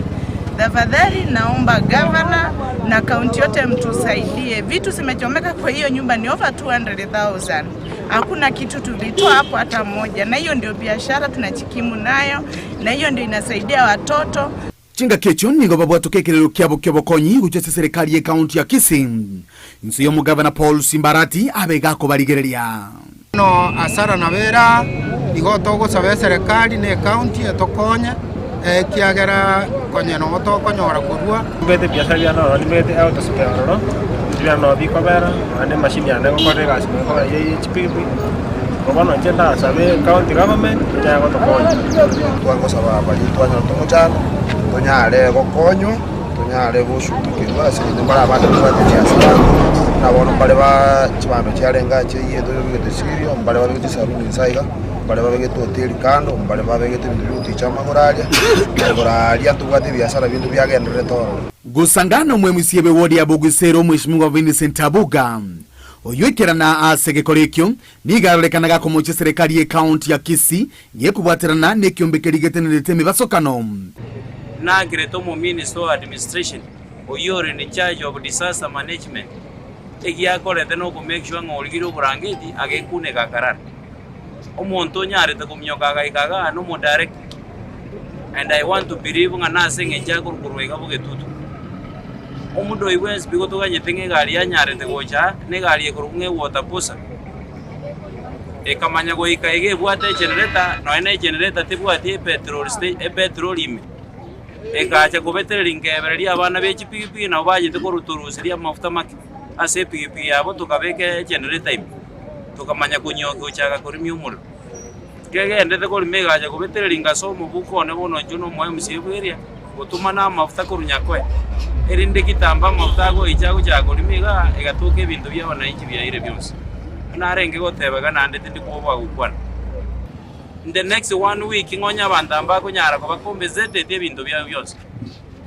Tafadhali naomba gavana na kaunti yote mtusaidie. Vitu zimechomeka kwa hiyo nyumba ni over 200,000. Hakuna kitu tulitoa hapo hata moja, na hiyo ndio biashara tunajikimu nayo, na hiyo ndio inasaidia watoto. Chingaki echio nigo babwatoka ekerero kiabo ki'obokonyi gochia ase eserekari y'ekaunti ya Kisii, inse y'omogavana Paul Simbarati abe gakobarigereria. Bono asara nabo ere aa, igo togosaba eserekari na ecounty etokonye, ekiagera konye nobo tokonyora korua. Nimbete ebiasara biane ororo, nimbete eautospare ororo, ebinto biane nabo bikobera, naende emashini yane egokora egasi nabo ekobera eye ye chipikipiki, igo bono inche ndasabe county government enyare gotokonya. Twagosaba baria twanyorete omochando, tonyare gokonywa, tonyare goshughulikigwa ase eng'encho mbare abande tobwate chiasara, buna bono mbare ba chibando chiarenge ache eyio tobegete sirio, mbare babegete chisabuni inse iga, mbare babegete hoteli kando, mbare babegete ebinto biogoticha amagoro aria, igoro aria ntobwate ebiasara binde biagendererete ororo. Gosangana omwemusie bw'ewodi ya Bogusero Omweshimiwa Vincent Abuga, oyoikerana ase egekora ekio, nigo arorekana gakomochia eserekari y'ecounty ya Kisii gekobwaterana nekiombe keria getenerete emebasokano. Nagerete omominister o administration oyio ore in charge of disaster management egiakorete noko make sure ng'a origirie oborangeti agekuneka akarara. Omonto onyarete kominyoka agaika igaa nomo director and I want to believe ng'a nase eng'encho akorwa iga bogetutu. Omuda oyio bwensi pi gotoganyete ng'a egari yanyarete gocha aa, na egari ekorokwa ng'a ewater bowser. Ekamanya goika iga ebwate egenerator, nonya na egenerator tebwati epetrol sta epetrol ime. Ekacha kobetereria nkebereria abana be chipigipigi nabo bachete korutoruseria amafuta make ase epigipigi yabo tokabeka egenerator ime, tokamanya konyokia gochaka korimia omorero. Kegendete korima egacha kobetereria ngase omobuko one bono inche na omo MCA bw'eria, gotoma na amafuta korwa Nyakoe, erinde kitambo amafuta agoicha agochaka korima igaa, egatoka ebinto bia abananchi biaire bionsi. Narenge goteba iga naende tindi kwoboa gokwana. In the next one week ng'onye abanto aba mbakonyara koba compensated ebinto biabo bionsi.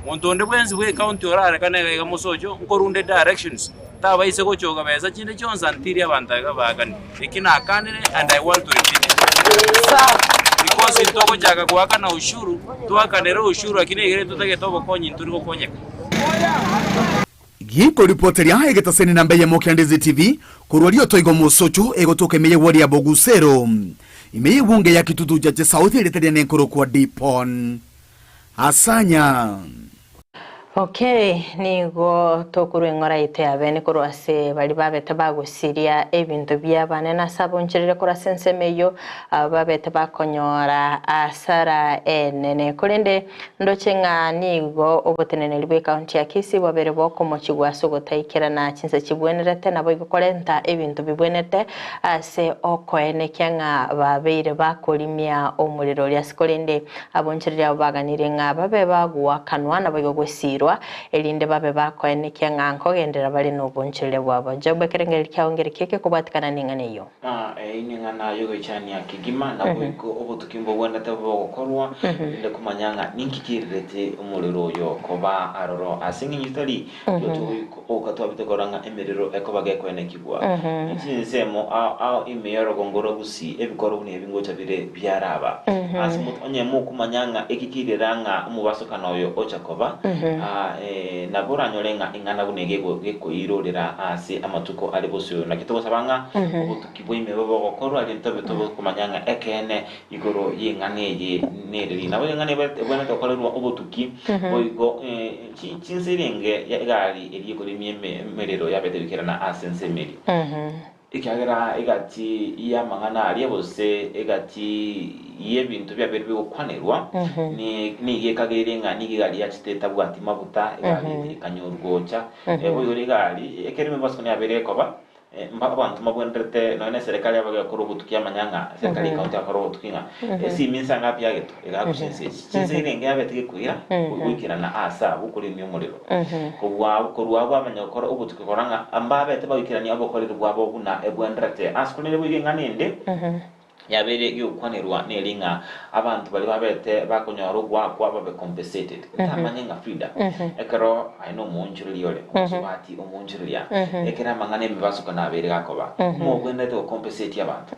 Monto onde bwensi bwe county orarekane iga iga mosocho, nkorunde directions, tabaise gochoka besa chinde chionsi until abanto iga baakane. Eki nakanire and I want to repeat it. Because ntogochaka goakana ushuru, twakanere ushuru lakini egere totagete obokonyi ntori gokonyeka. Gikoripoteria egetaseni namba eyemo kia Ndizi TV korwa Rioto igo Mosocho egotoka ime y'ewodi ya Bogusero ime y'ebunge ya Kitutu Chache South erieta riane nkorokwa Dipon Asanya. Okay, nigo tokorwa eng'ora yaito ya bene korwa ase baria babete bagosiria ebinto bi'abanene ase aboncherere korwa ase ensemo eyio, abwo babete bakonyora asara enene. Korende Ndoche ng'a nigo oboteneneri bw'ekaunti ya Kisii bwabeire bokomochigwa ase ogotaikerana chinsa chibwenerete naboigo korenta ebinto bibwenerete ase okoenekia ng'a babeire bakorimia omorero oria ase korende abonchereri abo baganirie ng'a babe bagoakanwa naboigo gosiirwa erinde babe bakoenekia ng'a nkogenderera bare nobonchereri bwabo. Job ekerengererio kiao ngerekio gekobwatikana neng'ana eyio. Na eyio neng'ana y'ogoichania kegima, naboigo obotuki mbogwenerete bogokorwa, erinde komanya ng'a ninki kiirerete omorero oyo koba aroro. Ase eng'encho tari oka twabete korora ng'a emerero ekoba gekoenekigwa chinsemo ao ao ime y'orogongo rwa Gusii, ebikoro buna ebi ngocha bire biaraba. Ase onye mokomanya ng'a eki kiirera ng'a omobasokano oyo ocha koba, Nabo oranyore ng'a ing'ana buna ege gekoirorera ase amatuko are bosio. Naki togosaba ng'a obotuki bwa ime bobe ogokorwa, erio ntobe tokomanya ng'a ekeene igoro y'eng'ana eye nereri. Nabo eng'ana ebwenerete gokorerwa obotuki, boigo chinsa erenge egari eria ekoremia emerero yabete goikerana ase ensemo eria. Ekiagera egati y'amang'ana aria, gose egati y'ebinto biabeire bigokwanerwa, nigo ekageire ng'a nigo egari yachete etabwati maguta, egari ekanyorwa gocha. Boigo egari, ekero emebasukano yabeire ekoba, abanto mbabwenerete nonya na eserekari yabo egekora obotuki yamanya ng'a eserekari ye county yakora obotuki ng'a esimi inse angapi yagetwa, egagocha ense echi. Chinse erenge yabete gekoira goikerana aase abwo koremia omorero. Kobua korwa abwo bamanya gokora obotuki korora ng'a mbabete bagoikerania obokoreri bwabo buna ebwenderete. Ase korende boigo eng'ana ende yabeire gegokwanerwa neri ng'a abanto baria babete bakonyora ogoakwa babe compensated. Ntamanye ng'a Frida, ekero aye nomoonchoreria ore, omosubati omoonchoreria, ekero amang'ana emebasuko nabeire gakoba, mobwenerete gocompensate abanto.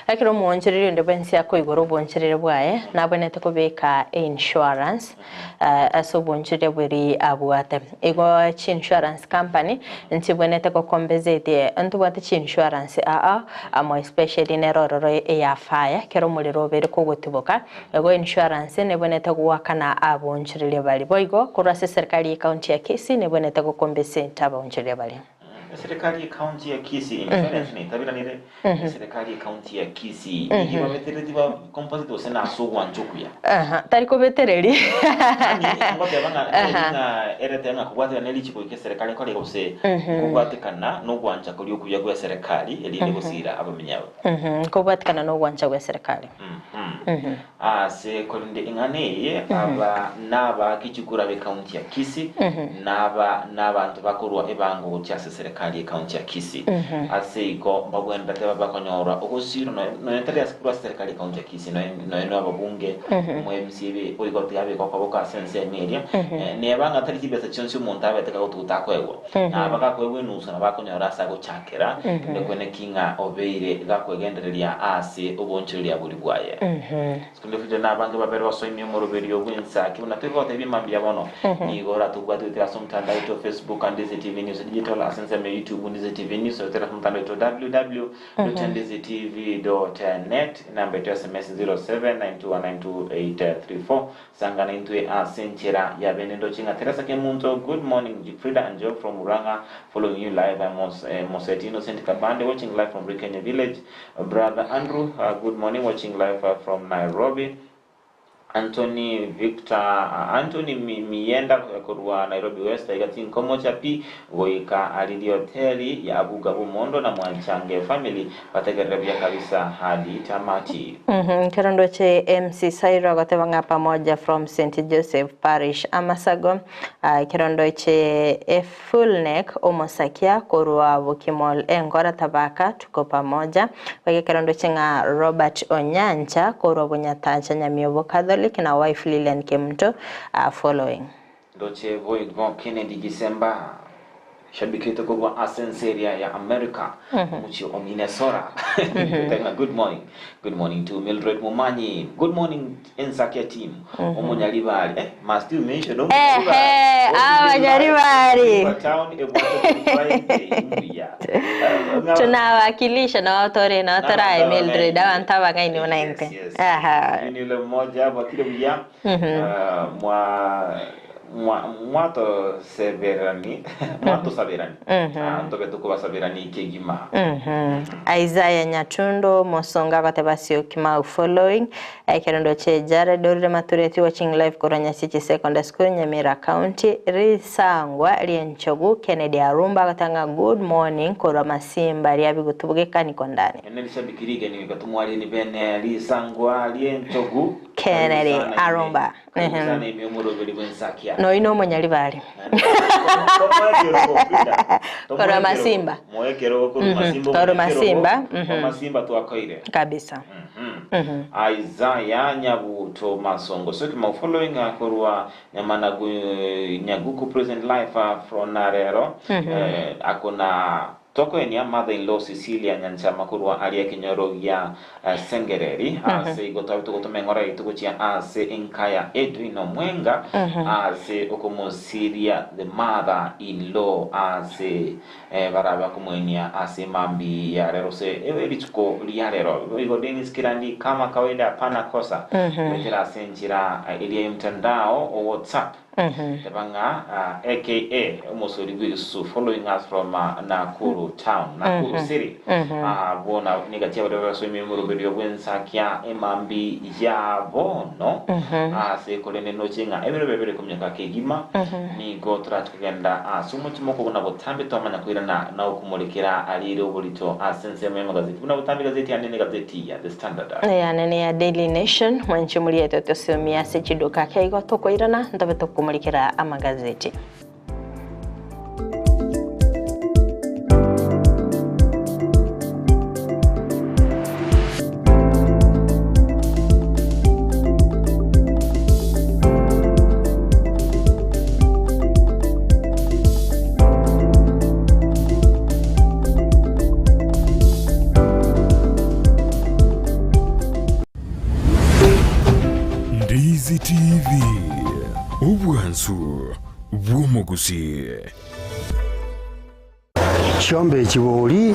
Ekero omoonchoreria onde bwensi akoigora obonchoreria bwaye, nabwenerete kobeka einsurance. Ase obonchoria bw'eri abwate. Igo chiinsurance company nchibwenerete gocompensate ntobwate chiinsurance aa amo especially nere ororo eya fire ekero omorero obeire kogotiboka igo insurance nebwenerete goakana abonchoreria baria. Boigo korwa ase eserikari ye county ya Kisii nebwenerete gocompensate abaonchoreria baria. Eserekari ye county ya Kisii insurance netaberanire Eserekari ye county ya Kisii nigo ebabeteretie ba compensate gose nase ogwancha okuya. Aha, tari kobetereri. Yaani ngoteba ng'a neri ng'a erete ng'a kobwatekana ne richiko eke eserekari ekore gose kobwatekana nogwancha koria okuya gwe eserekari erinde gosira abamenyi aba. Kobwatekana nogwancha gwe eserekari. Ase korende eng'ana eye, aba nabaake chikura b'ecounty ya Kisii, na aba nabanto bakorua ebango gochia ase eserekari y'ecounty ya Kisii. Ase igo mbabwenerete babe bakonyora ogosirwa nonya tari ase korwa ase eserekari y'ecounty ya Kisii, nonya na ababunge, omo MCA boigo tiga abeke okoboko ase ensemo eria, neba ng'a tari chibesa chionsi omonto abete kagotuguta akoegwa. Na aba gakoegwa enusu nabo akonyora ase agochakera, rende kwene ki ng'a obeire gakwegendereria ase oboonchoreria boria bwaye. Rende Frida na abange babere basoimie omoroberio bw'ensaki buna tore gotebia mambia bono. Nigo oratobwate goetera ase omotandao oito o Facebook Ndizi TV News Digital, ase ensemo ya YouTube Ndizi TV News, goetera ase omotandao oito www Ndizi TV net, enamba yaito ya sms 0792192834. Sangana intwe ase enchera ya bene ndoche ng'a Teresa Kemunto good morning Frida and Job from Murang'a following you live I'm Moseti Innocent Kabande watching live from Rikenye village brother Andrew good morning watching live from Nairobi Anthony Victor Anthony Miyenda korwa Nairobi West aiga tinkomocha pi goika aririe hoteli ya Abuga Bumondo na Mwanchange family Bategerere buya kabisa hadi tamati. Ekero ndoche MC Sairo agoteba ng'a pamoja from St Joseph Parish Amasago, ekero ndoche Efulnek Omosakia korwa Bokimol Enkora Tabaka tuko pamoja, boigo ekero ndoche ng'a Robert Onyancha korwa Bonyatancha Nyamiobo Catholic na wife Lilian Kemunto following. Ndoche boigo Kennedy Gisemba, shabiki oito korwa ase ense eria ya America, omochie o Minnesota. Totebe ng'a good morning. Good morning to Mildred Momanyi. Good morning Ensakia team. Omonyaribari. Eh, must you mention omonyaribari? Ehe, abanyaribari. River Town ebwate Friday mbuya. Tunawakilisha nao tore nao torae Mildred abanto abang'aini buna Yes, intwe. yes. Aha. Huyu ni yule mmoja bwakire buya. Mwa mwa mwatoseberani mwatosaberani Ah, ntobe tokobasaberani kegima. Isaiah Nyatundo Mosonga agoteba Syokimau following ekero ndoche Jared Orire Matureti watching live korwa Nyasichi Secondary School Nyamira County Risangwa Rienchogu Kennedy Arumba agoteba ng'a good morning korwa Masimba ria Bigutu Bugekani Ndani. Ene rishabiki rigeni goika bene risangwa rienchogu. Kennedy Arumba. Karibu sana ime omoroberi bw'ensakia. Noyo nomonyaribari. Korwa Masimba. Moekerogo korwa Masimba. Korwa Masimba. Korwa Masimba twakoire. Kabisa. Isaiah Nyabuto Masongo Syokimau following korwa Nyamanagu Nyaguku present life from Narero akona. Tokoenia mother in law Cecilia Nyanchama korwa aria ekenyoro gia Sengereri ase igo twabe togotoma eng'ora yaito gochia ase enka ya Edwin Omwenga ase okomosiria the mother in law ase barabe bakomoenia ase mambi ya rero gose rituko ria rero. Boigo Dennis Kirandi kama kawaida hapana kosa goetera ase enchera eria ya mtandao o WhatsApp. Teba ng'a aka omosori bw'egesusu following us from Nakuru town, Nakuru city. Abwo na niga chiabaria basoime omoroberio bw'ensakia emambi ya bono ase korende noche ng'a ebiro biabeire kominyoka kegima nigo torache kogenda ase omochie mokong'u na botambe twamanya koirana na okomorekera arire oborito ase ensemo y'amagazeti buna botambe egazeti yane negazeti ya The Standard. Eyane neya Daily Nation, mwanche moriete tosemia ase chiduka ake igo tokoirana ntobe tokomorikera amagazeti. Ndizi TV, obwansu bw'omogusii. Chiombe echi bori,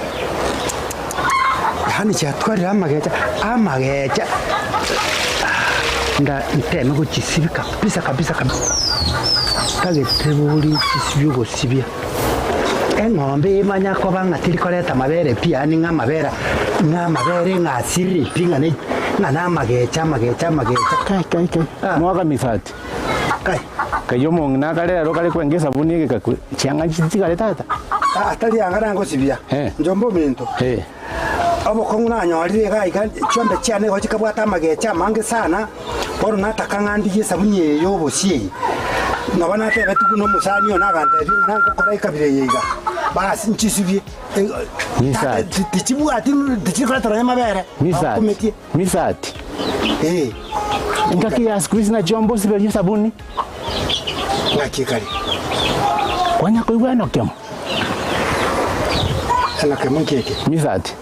yaani chiatwarire amagecha, amagecha nda nteme gochisibia kabisa kabisa kabisa, ntagete bori chisibie ogosibia. Eng'ombe emanya koba ng'a teri koreta amabere pi, yaani ng'a amabere ng'a amabere ng'a asirire pi ng'a ne ng'a namagecha amagecha amagecha. Kai kai kai, mwaka misati. Kai. Kai omong'ina akare ero kare kwenga esabuni egekakwe, chianga nchitigare tata. Aa tari anga nangosibia, njombe ominto. Obokong'u nanyorire iga iga, chiombe chiane igo chikabwata amagecha amange sana, bono nataka ng'a ndigie esabuni eye y'obosie eye. Nabo natebetigwe buna omosani one agantebia ng'a nangokora ekabira eye iga, basi nchisibie. Tata tichibwati tichiri koreta nonya amabere, bakumetie. Misati. Engaki ya siku hizi nachio mbosiberie esabuni. Ng'aki ekare? Kwanya koigwa enokemo? Enokemo nki eke? Misati.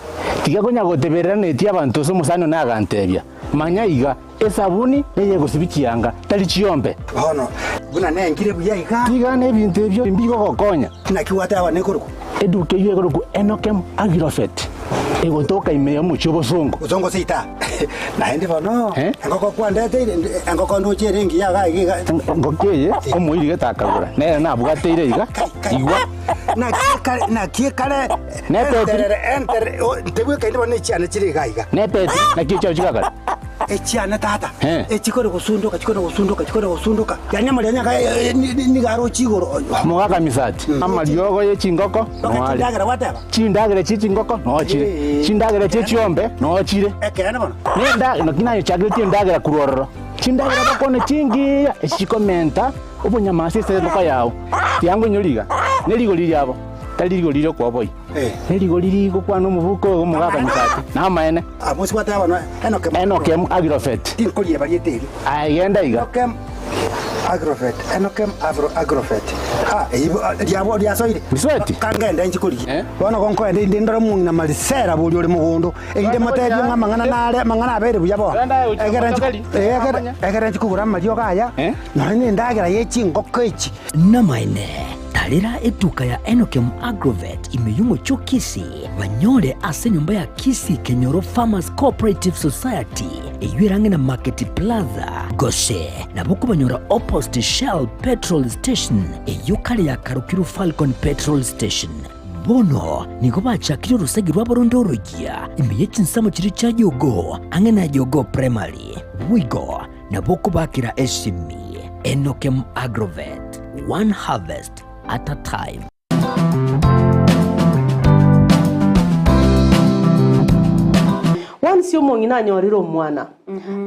Tiga konya goteberera netie abanto ase omosani one agantebia, Manya iga, esabuni neyegosibia chianga, tari chiombe. Bono, buna nengire buya iga. Tiga nebinto ebio mbigogokonya. Naki gwateba nekorokwa? Eduka eyio ekorokwa Enokem Agrofert, egotoka ime y'omochie obosongo. Bosongo seita. Naende bono, engoko kwandeteire, engoko ndoche ere engiya iga iga iga. Engoko eye omoirigete akagora, nere nabwateire iga, igwa. Naki ekare Nepetiri. enterere, ntebwekaini bono echiane chire iga iga. Nepetiri, naki echiao chigakare? Echiane tata, echikore gosundoka, chikore gosundoka, chikore gosundoka, yaani amarianya aka nigo aroche igoro. Mogaka misati, amariogo ye chingoko noare. Chindagera gwateba? Chindagera chie chingoko noo chire, chindagera chie chiombe noo chire. Ekeene bono. Nenda, naki nayochakeretie endagera korwa ororo. Chindagera bakone chingiya, echi chikomenta obonyamasi ase engoko yao. Tiango inyore iga, ne rigori riabo tari rigori ri'okoboyia. Nerigori rigokwana omobuko oyo omogaka Misati, namaene. Enokem Agrofet. Aye genda iga. Misweti. Namaene. Tarera etuka ya Enokem Agrovet ime y'omochie o Kisii, banyore ase enyomba ya Kisii Kenyoro Farmers Cooperative Society, eyio ere ang'e na Market Plaza, gose nabo okobanyora opposite Shell Petrol Station, eyio kare yakarokirwe Falcon Petrol Station. Bono nigo bachakire orosegi rwabo ronde oroyia ime ye chinsemo chiria chia Jogoo, ang'e na Jogoo Primary. Boigo Nabo okobakera esimi Enokem Agrovet, one harvest at a time. Once omong'ina anyorire omwana,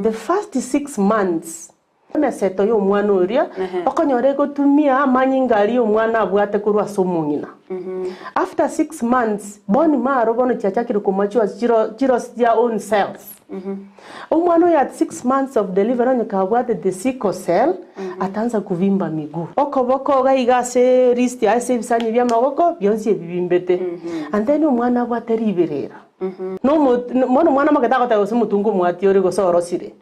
the first 6 months, Emeseto y'omwana oria okonyora egotumia amanyinga aria omwana abwate korwa ase omong'ina. After 6 months bone marrow bono chiachakire komature chiro chirosi their own cells. Omwana oyo at 6 months of delivery onye kabwate the sickle cell ataanza kuvimba miguu. Okoboko iga iga ase wrist ase ebisanyi bia amagoko bionsi ebibimbete. And then omwana abwate riberera. Nomo bono omwana omogete agoteba gose omotungu omwati ore gose orosire.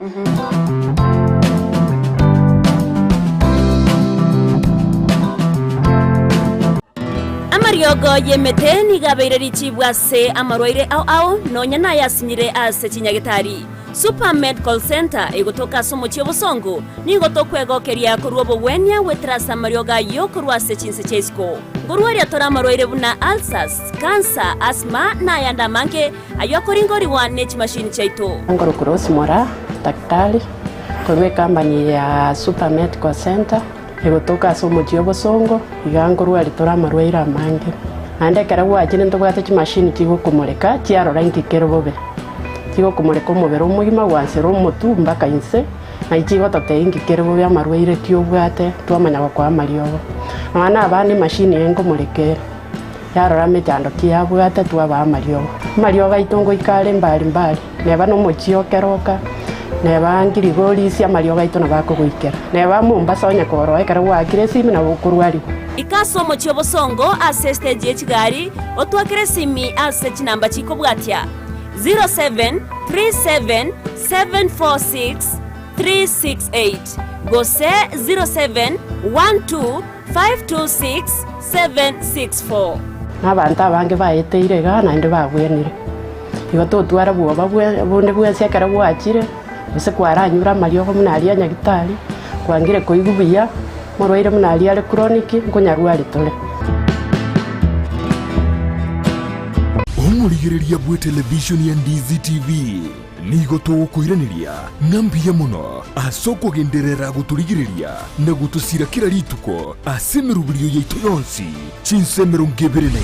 Amariogo y'emete nigo abeire richibu ase amarwaire ao ao, nonya nayasinyire ase chinyagitari. Super Medical Centre egotoka ase omochie obosongo, nigo tokwegokeria korwa obogwenia goetera ase amariogo ayio korwa ase chinse chia isiko. Nkorwaria tore amarwaire buna ulcers, cancer, asthma na ayande amange ayio akoringorigwa ne chimashini chiaito. Nkorokwa Rose Moraa, daktari korwa ecompany ya Super Medical Centre egotoka ase omochie obosongo, iga nkorwaria tore amarwaire amange. Naende ekero gwachire ntobwate chimashini chigokomoreka chiarora inki kere bobe. Chigokomoreka omobere omogima gwansera omotwe mpaka inse, naye chigototebia inki kere bobe amarwaire ki obwate twamanya gokoa amariogo. Nonya na abana emashini eye nkomoreka ere, yarora emechando ki yabwate twabaa amariogo. Amariogo aito ngoika are mbari mbari, neba na omochie o Keroka, neba Ngirigorisia amariogo aito nabo akogoikera. Neba Mombasa onye koroa ekero gwaakire esimi nabo okorwarigwa. Ika ase omochie obosongo ase estage ye chigari, otwakere esimi ase chinamba chikobwatia, 0737746368 gose 0712526764. Na abanto abange baeteire igaa naende babwenire. Igo totwara bwoba bonde bwensi ekero gwachire, gose kwaranyure amariogo buna aria a nyagitari, kwangire koigwa buya, morwaire buna aria are chronic, nkonyarwari tore. Omorigereria bw'etelevishoni ya Ndizi TV nigo togokoiraneria ng'a mbuya mono ase okogenderera gotorigereria na gotosira kera rituko ase emeroberio yaito yonsi chinsa 24.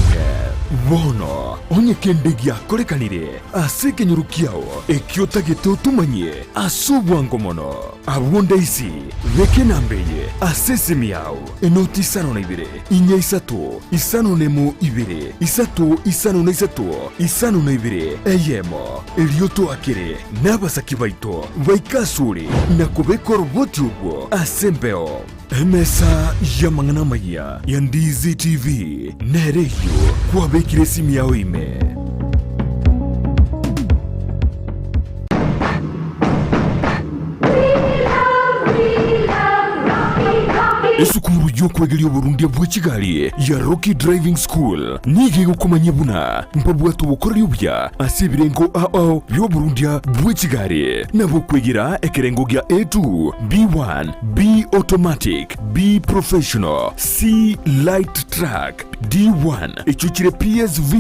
Bono onye kende giakorekanire ase ekenyoro kiao ekio otagete otomanyie ase obwango mono, abwo ndaisi beka enamba eye ase esimi yao, enoti 52 4 3 5 1 2 3 5 3 52 1, erio toakere nabasaki baito baike asore na kobeka oroboti orwo ase embeo. Emesa y'amang'ana amayia ya Ndizi TV nere eyio kwabekire esimi yao ime. Esukuru y'okwegeria oborundia bwe chigari ya Rocky Driving School nigo egokomanyia buna mbabwate obokoreri obuya ase ebirengo ao ao bi'oborundia bwe chigari na bokwegera ekerengo gia A2, B1, B Automatic, B Professional, C Light Truck, D1 echio chire PSV,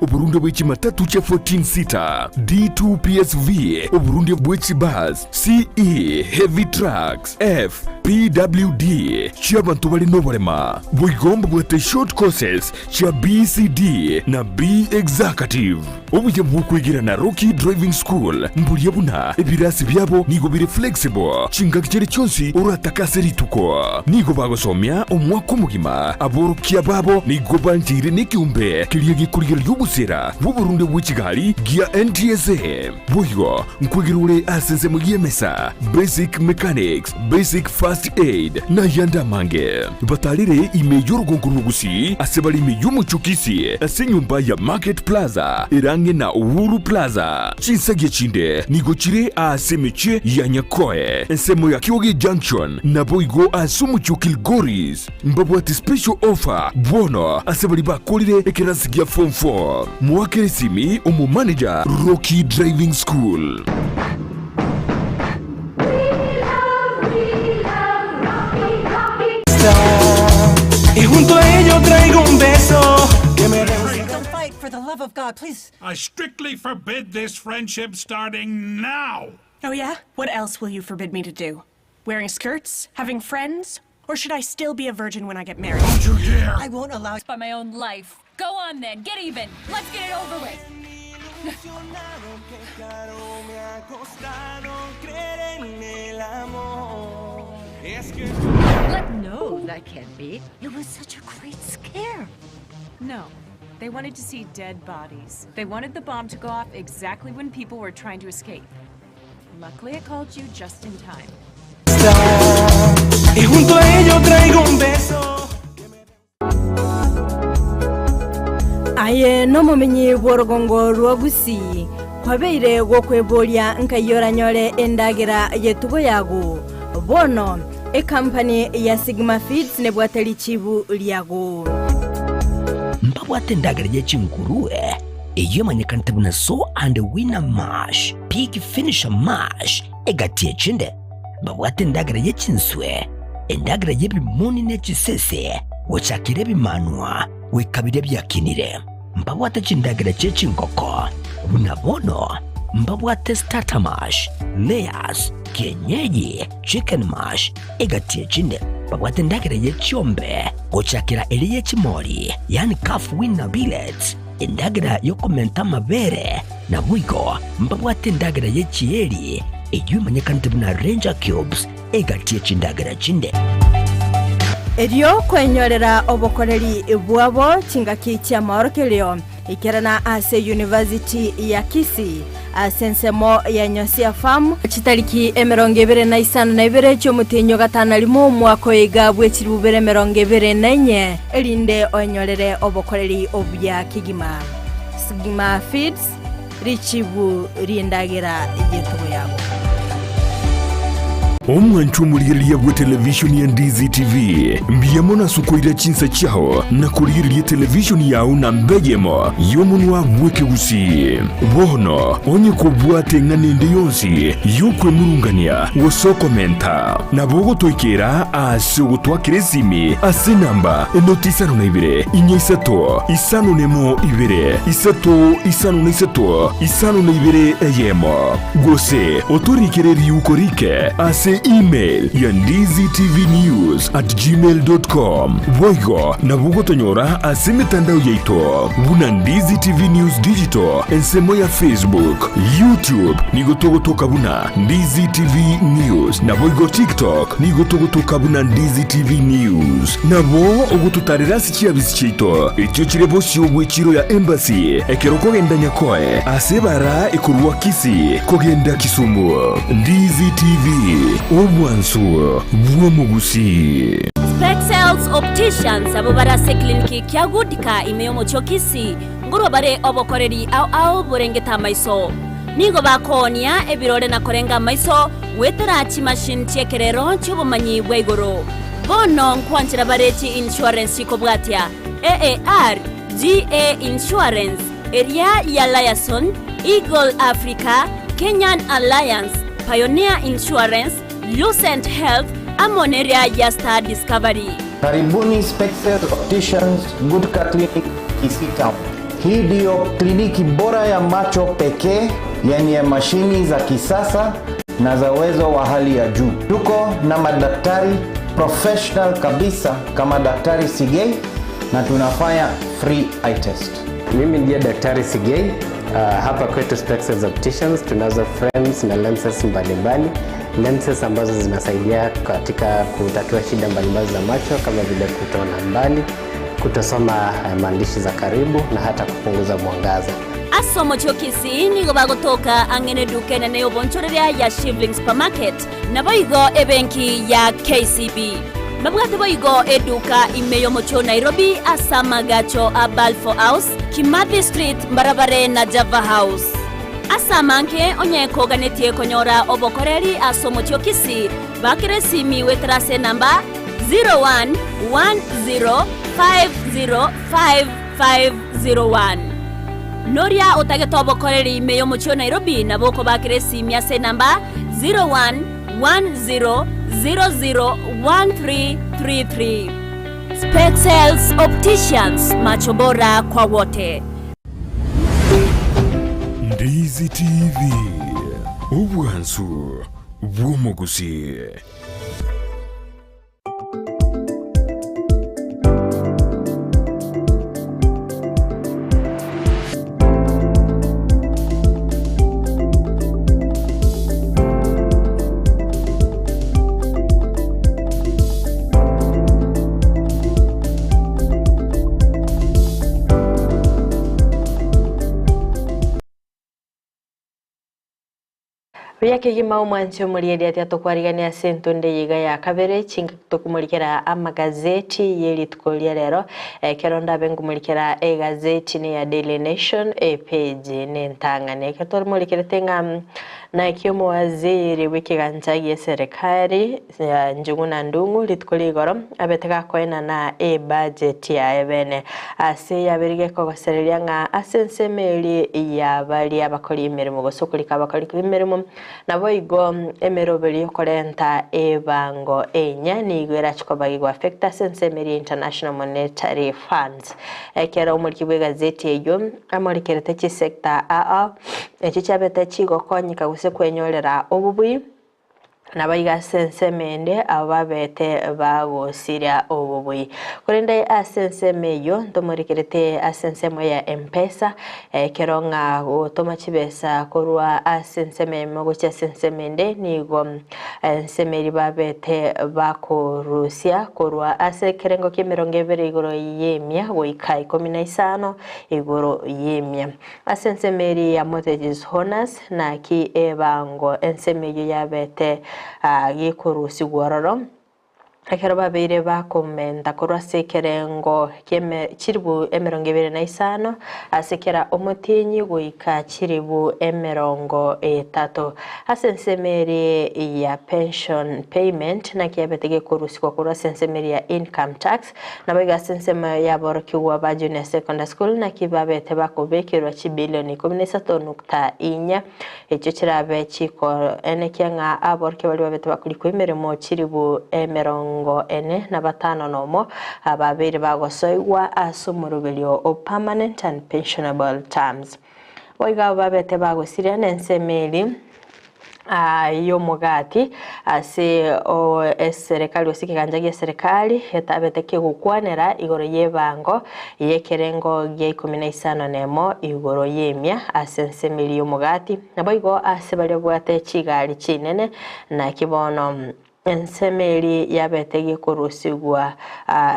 oborundia bwe chimatatu chia 14 seater, D2 PSV, oborundia bwe chibus, CE Heavy Trucks, F PWD chi'abanto bare noborema. Boigo mbabwate short courses chia BCD na B Executive. Obuya bw'okwegera na Rocky Driving School mboria buna ebirasi biabo nigo bire flexible chingaki chire chionsi oratake ase rituko. Nigo bagosomia omwaka omogima. Aborokia babo nigo bancheire nekeombe keria gekorigereria obosera bw'oborundia bwe chigari gia NTSA. Boigo nkwegera ore ase ensemo y'emesa, basic mechanics, basic first aid, na ayande amange. Batarere ime y'orogongo rw'Ogusii ase bare ime y'omochie o Kisii ase enyomba ya Market Plaza ere ang'e na Uhuru Plaza. Chinsagia chinde nigo chire aase emechie ya Nyakoe, ensemo ya Kioge Junction, naboigo ase omochie o Kilgoris. Mbabwate special offer bono ase baria bakorire ekerasi gia form 4. Moakere esimi omomanager Rocky Driving School. Y junto a ello traigo un beso que me Don't fight, for the love of God, please. I strictly forbid this friendship starting now. Oh, yeah? What else will you forbid me to do? Wearing skirts? Having friends? Or should I still be a virgin when I get married? Don't you dare! I won't allow. By my own life. Go on then, get even. Let's get it over with. Caro me ha costado creer en el amor. casket? Let no, that can't be. It was such a great scare. No. They wanted to see dead bodies. They wanted the bomb to go off exactly when people were trying to escape. Luckily, I called you just in time. Y junto a ello traigo un beso. Aye nomomenyi bw'orogongo rwa Gusii, kwabeire gokweboria nkai oranyore endagera y'etugo yago. Bono ekampani ya Sigma Feeds nebwate richibu riago. Mbabwate endagera ye chingurue, eyio emanyekanete buna Sow and Winner Mash, Pig Finisher Mash, egati echinde. Mbabwate endagera ye chinswe, endagera y'ebimoni ne chisese, gochakera ebimanwa goika biria biakinire. Mbabwate chindagera chie chingoko, buna bono mbabwate starter mash, layers, kienyeji, chicken mash, egati echinde. Mbabwate endagera ye chiombe, gochakera eria ye chimori, yaani calf weaner pellets, endagera y'okomenta amabere, naboigo mbabwate endagera ye chieri, eyio emanyekanete buna ranger cubes, egati ye chindagera chinde. Erio kwenyorera obokoreri bwabo chingaki chi'amaorokererio, ikerana ase University ya Kisii ase ensemo ya Nyosia Farm, chitariki 25 chi'omotienyi o gatano na rimo omwaka oyo iga bwe chilifu bibere 24, erinde oenyorere obokoreri obuya kegima. Sigma Feeds, Richibu ri'endagera y'etugo yabo. Omwancho omorigereria bw'etelevishoni ya Ndizi TV, mbuya mono ase okoira chinsa chiao na korigereria etelevishoni yao namba eyemo y'omonwa bw'ekegusii. Bono onye kobwate eng'ana ende yonsi y'okwemurungania gose okomenta, nabo ogotoikera ase ogotwakera esimi ase enamba enoti isano na ibere, inya isato, isano nemo ibere, isato isano na isato, isano na ibere eyemo. Gose otorikere riuko rike ase email ya ndizitvnews at gmail dot com. Boigo nabo ogotonyora ase emetandao yaito buna Ndizi TV News Digital ensemo ya Facebook, YouTube nigo togotoka buna Ndizi TV News naboigo TikTok nigo togotoka buna Ndizi TV News. Nabo ogototarera ase chiabisi chiaito echio chire bosio bw'echiro ya Embassy ekero okogenda Nyakoe ase ebara ekorwa Kisii kogenda Kisumu. Ndizi TV, obwansu bw'omogusii. Spexels Opticians abwo bare ase ekliniki kia Goodka ime y'omochie o Kisii, ngorwa bare obokoreri ao ao borengete amaiso. Nigo bakoonia ebirore na korenga amaiso goetera chimashini chi'ekerero chi'obomanyi bwa igoro. Bono nkwanchera bare chi-insurance chikobwatia AAR, GA Insurance, eria ya Liaison, Eagle Africa, Kenyan Alliance, Pioneer Insurance, Lucent Health, amo neria ya Star Discovery. Karibuni Spexel Opticians Gutka Clinic Kisii Town. Hii ndiyo kliniki bora ya macho pekee yenye mashini za kisasa na za uwezo wa hali ya juu. Tuko na madaktari professional kabisa kama Daktari Sigei na tunafanya free eye test. Mimi ndiye Daktari Sigei. Hapa kwetu Spexels Opticians tunazo frames na lenses mbalimbali, lenses ambazo zinasaidia katika kutatua shida mbalimbali za macho kama vile kutoona mbali, kutosoma maandishi za karibu na hata kupunguza mwangaza. Ase omochie o Kisii nigo bagotoka ang'e neduka enene y'obonchoreria ya Shivling Supermarket, naboigo ebenki ya KCB. Babwate boigo eduka ime y'omochie o Nairobi ase amagacho a Balfour House, Kimathi Street mbarabare na Java House. Ase amange onye koganetie konyora obokoreri ase omochie o Kisii, bakera esimi goetera ase enamba 0110505501. Noria otagete obokoreri ime y'omochie o Nairobi nabo okobakera esimi ase enamba 0110001333. Spexels Opticians, macho bora kwa wote. Ndizi TV, obwansu bw'omogusii. Buya kegima omwanchi omorieri aria tokwarigania ase entunde eye iga ya kabere chingaki tokomorikera amagazeti ye rituko ria rero ekero ndabe nkomorikera egazeti ne ya Daily Nation epage ne entang'ani ekero twamorikerete ng'a naki omowaziri bw'ekegancha gie serikali Njuguna Ndung'u rituko ria igoro abete gakoenana ebudget yaye bene ase yabeire gekogosereria ng'a ase ensemo eria ya baria abakori emeremo gose okorika abakori emeremo naboigo emeroberi yokorenta ebango enyia nigo erache koba gego affect ase ensemo eria International Monetary Funds. Ekero omoriki bw'egazeti eyio amorikerete chisector ao echio chiabete chigokonyeka gose kwenyorera obobui. Naboigo ase ensemo ende abo babete bagosiria obobui. Korende ase ensemo eyio ntomorekerete ase ensemo ya M-Pesa, ekero ng'a gotoma chibesa korwa ase ensemo eyemo gochia ase ensemo ende, nigo ensemo eria babete bakorusia korwa ase ekerengo ki'emerongo ebere igoro y'emia goika ikomi na isano igoro y'emia. Ase ensemo eria ya Mortgages Honors, naki ebango ensemo eyio yabete gekorusigwa ororo, ekero babeire bakomenta korwa ase ekerengo ki'eme chilifu emerongo ebere na isano ase kera omotienyi goika chilifu emerongo etato. Ase ensemo eria ya Pension Payment, naki yabete gekorusigwa korwa ase ensemo eria ya Income Tax, Naboigo ase ensemo y'aborokigwa ba Junior Secondary School naki babete bakobekerwa chibilioni ikomi na isato nukta inya, echio chirabe chikoenekia ng'a aborokia baria babete bakorikwa emeremo chilifu emerongo ene na batano nomo babeire bagosoigwa ase omoroberio o permanent and pensionable terms. Boigo abwo babete bagosiria nensemo eria y'omogati ase eserekari gose ekegancha gi'eserekari getabete kegokwanera igoro y'ebango y'ekerengo gia ikomi na isano nemo igoro y'emia ase ensemo eria y'omogati. Naboigo ase baria babwate chigari chinene, naki bono Ensemo eria yabete gekorusigwa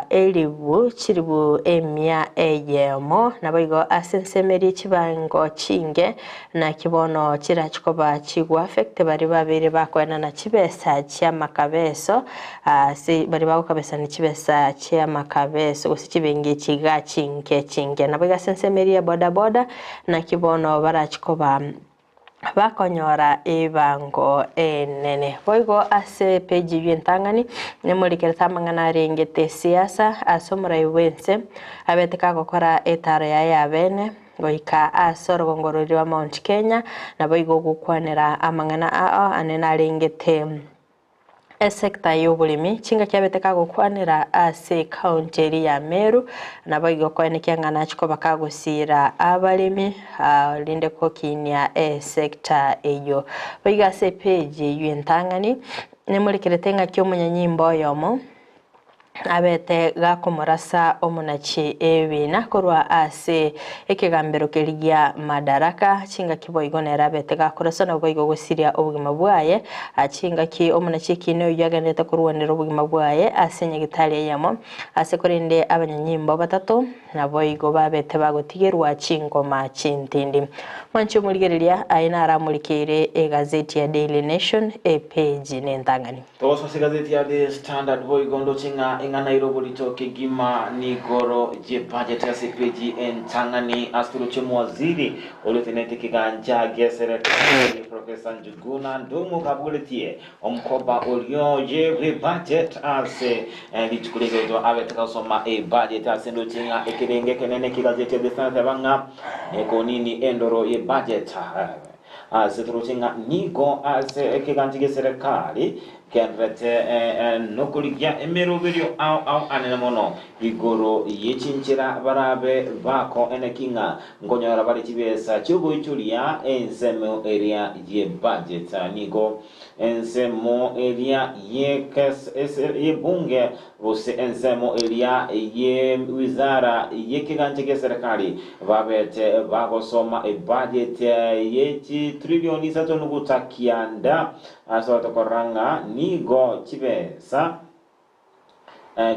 elifu chilifu emia eyemo, naboigo ase ensemo eria chibango chinge, naki bono chirache koba chigwafect baria babeire bakoenana chibesa chi'amakabeso, ase baria bagokabesana chibesa chi'amakabeso gose chibengi chiga chinke chinke. Naboigo ase ensemo eria ya bodaboda, naki bono barache koba bakonyora ebango enene. Boigo ase epeji eyio entang'ani nemorikerete amang'ana arengete siasa ase omorai bw'ense abete kagokora etaro yaye ya bene goika ase orogongo roria rwa Mount Kenya naboigo gokwanera amang'ana ao ane narengete Esecta y'oboremi, chingaki abete kagokwanera ase ecounty eria ya Meru, naboigo koenekia ng'a nachi koba kagosiira abaremi rinde gokinia esecta eyio. Boigo ase epage eyio entang'ani, nemorekerete ng'aki omonyanyimbo oyomo, abete gakomorasa omonachi ebiina korwa ase ekegambero keria gia Madaraka, chingaki boigo nere abete gakorasa naboigo gosiria obogima bwaye, chingaki omonachi ekiina oyio agenderete korwanera obogima bwaye ase nyagitari eyemo, ase korende abanyanyimbo batato naboigo babete bagotigerwa chingoma chintindi. Mwanche omorigereria aye naramorikeire egazeti ya Daily Nation epage nentang'ani. Togosoa ase egazeti ya The Standard boigo ndoche ng'a eng'ana ere oborito kegima nigoro y'ebudget ase epeji entang'ani ase toroche omowaziri oria otenenete ekegancha gi'eserekari Professor Njuguna Ndung'u kaboretie omokoba oria oye bw'ebudget ase rituko riaito abete gosoma ebudget ase ndoche ng'a ekerenge ekenene ki'egazeti ya The Standard teba ng'a ekonini endoro y'ebudget. Ase toroche ng'a nigo ase ekegancha gi'eserekari kenderete nokorigia emeroberio ao ao anene mono igoro ye chinchera barabe bakoeneki ng'a nkonyora bare chibesa chi'ogoichoria ensemo eria y'ebudget. Nigo ensemo eria y'ebunge Gose ensemo eria ye wizara y'ekegancha gi'eserekari babete bagosoma ebudget ye chitrilioni isato nuguta kianda ase otokorora ng'a nigo chibesa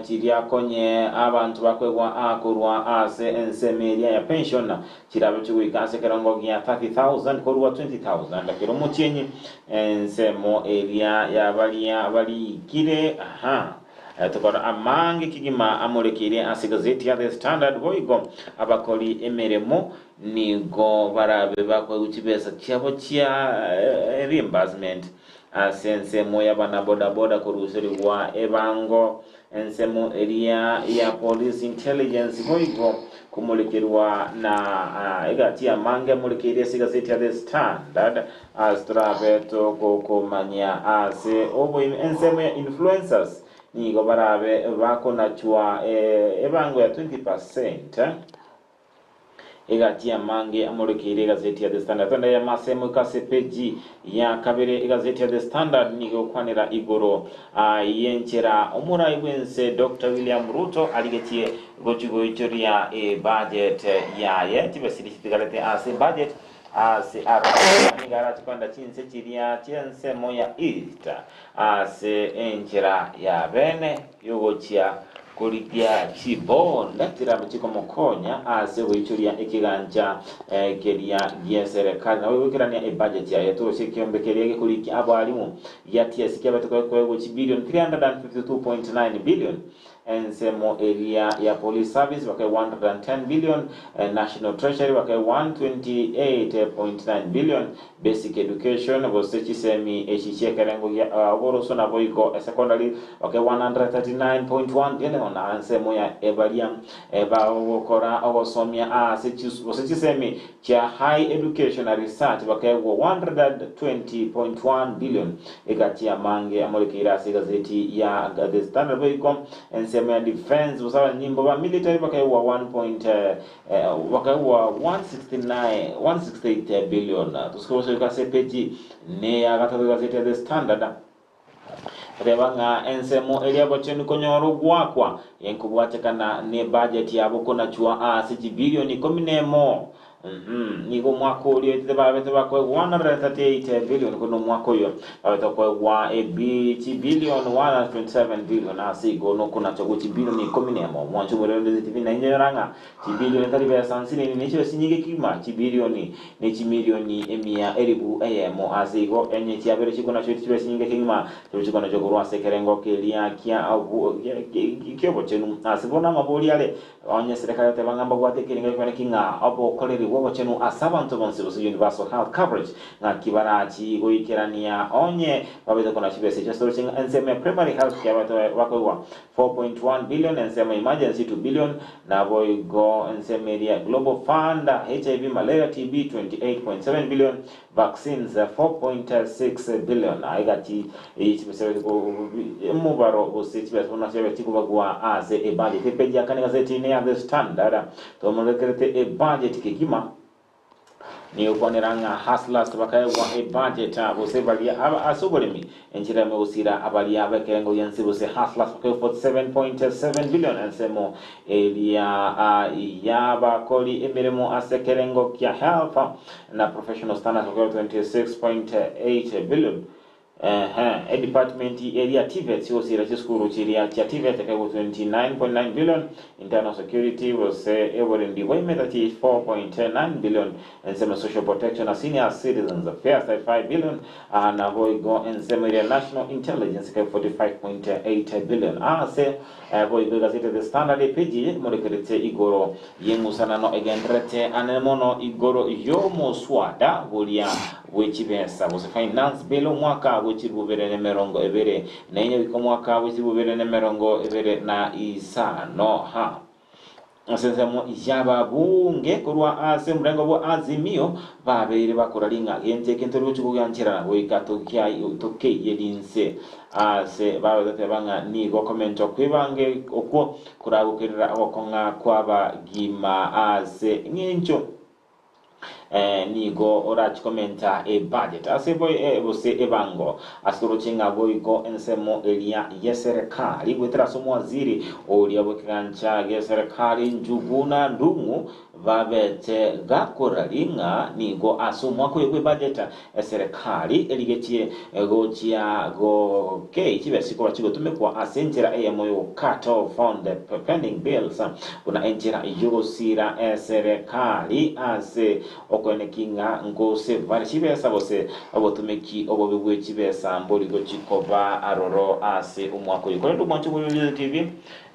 Chiria konye abanto bakoegwa aa korwa ase ensemo eria ya pension chirabe chigoika ase ekerengo gia 30,000 korwa 20,000 kera omotienyi, ensemo eria ya baria barikire aha. Tokora amange kegima amorekeire ase egazeti ya The Standard boigo abakori emeremo nigo barabe bakoegwa chibesa chiabo chia reimbursement. Ase ensemo y'abanabodaboda koruserigwa ebango, ensemo eria ya Police Intelligence boigo komorekerwa na egati y'amange amorekeire ase egazeti ya The Standard ase torabe togokomanyia ase oboime ensemo ya influencers nigo barabe bakonachwa ebango ya 20%. Egati y'amange amorekeire egazeti ya The Standard. Tonda y'amase moika ase epeji ya kabere egazeti ya The Standard nigo egokwanera igoro y'enchera omorai bw'ense Doctor William Ruto arigetie gochi goichoria ebudget yaye chibesiri chitigarete ase ebudget ase aro nigo arache koenda chinse chiria chi'ensemo ya East ase enchera ya bene y'ogochia korigia chibonda chirabe chikomokonya ase ogoichoria ekegancha keria gi'eserekari na goikerania ebudget yaye. Toroche ekiombe keria gekorikia abalimu gia TSC kiabete koegwa chibilion 352.9 billion, ensemo eria ya Police Service bakaegwa 110 billion, National Treasury bakaegwa 128.9 billion, Basic Education, gose chisemi echi chi'ekerengo gia oboroso naboigo esecondary, bake 139.1 billion na ensemo ya ebaria bagokora ogosomia aase gose chisemi chia High Education na Research bakegwa 120.1 billion egati y'amange amorekeire ase egazeti ya The Standard boigo ensemo ya Defence gose abanyimbo ba military bakegwa 1. Bakaegwa 169 168 billion. Tosike gosoika ase epeji neya gatato egazeti ya The Standard. Reba ng'a ensemo eria abochenu konyora ogoakwa enkobwatekana ne budget yabo konachwa ase chibilioni ikomi nemo. Mhm. Nigo omwaka oria oetete babete bakoegwa 138 billion korende omwaka oyo babete koegwa ebi chibilioni 127 billion ase igo nokonacha gwe chibilioni ikomi nemo. Mwanche omorero ndeze TV na inyora ng'a Chibilioni tari besa nsinini, ne chibe chinyinge kegima, chibilioni ne chimilioni emia elifu eyemo. Ase igo, onye chiabere chikonachwa chibe chinyinge kegima, chibe chikonachwa korwa ase ekerengo keria ki'obochenu. Ase bono amabori are, onye serikali goteba ng'a mbabwate ekerengo ekeene ki ng'a obokoreri bw'obochenu ase abanto bonsi gose universal health coverage, ng'aki barachi goikerania onye babete konacha chibesa echio ase oroche ng'a ensemo ya primary health care bakoigwa 4.1 billion, ensemo ya emergency 2 billion, Naboigo ensemo eria Global Fund, HIV, Malaria, TB 28.7 billion, Vaccines 4.6 billion. Egati eye chibesa omobaro gose chibesa buna chiabe chikobagwa ase ebudget. Epeji ya kane egazeti ine ya The Standard tomorekerete ebudget kegima. Nigokwanera ng'a hustlers bakaegwa ebudget gose baria aba ase oboremi enchera emo egosira abaria bekerengo giense gose hustlers bakaegwa 47.7 billion ensemo eria yabakori emeremo ase ekerengo kia health na professional standards bakaegwa 26.8 billion. Ehe, edepartment eria TVETs gose chisukuru chiria chia TVET ekegwa 29.9 billion, internal security gose oborendi bwa ime 34.9 billion, ensemo social protection na senior citizens affairs 35 billion, ah, naboigo ensemo eria national intelligence ekegwa 45.8 billion. Ase eh, boigo egazeti ya The Standard epeji emorekerete igoro y'eng'usanano egendererete ane mono igoro y'omoswada boria bwe chibesa gose Finance Bill omwaka bwe chilifu bibere na emerongo ebere na inye goika omwaka bwe chilifu bibere na emerongo ebere na isano. Ha. Ase ensemo y'ababunge korwa ase omorengo bwa Azimio babeire bakoraria ng'a gento eke ntori gochia kogiancherana goika tokeiye rinse ase bagoteteba ng'a nigo komentwa kw'ebange okwo koragokerera ogokong'a kw'abagima ase eng'encho Nigo orache komenta ebudget ase gose ebango ase toroche ng'a boigo ensemo eria y'eserekari goetera ase omowaziri oria bw'ekegancha gi'eserekari Njuguna Ndung'u. Babete gakorari ng'a nigo ase omwaka oyo bw'ebudget eserekari erigetie gochia gokei chibesa chikoba chigotumekwa ase enchera eyemo yo cut off on the pending bills buna enchera yogosira eserekari ase okoeneki ng'a ngosevare chibesa gose obotumeki obobe bwe chibesa mbori gochi koba aroro ase omwaka oyo. Korende omwancho bwe Lolilo TV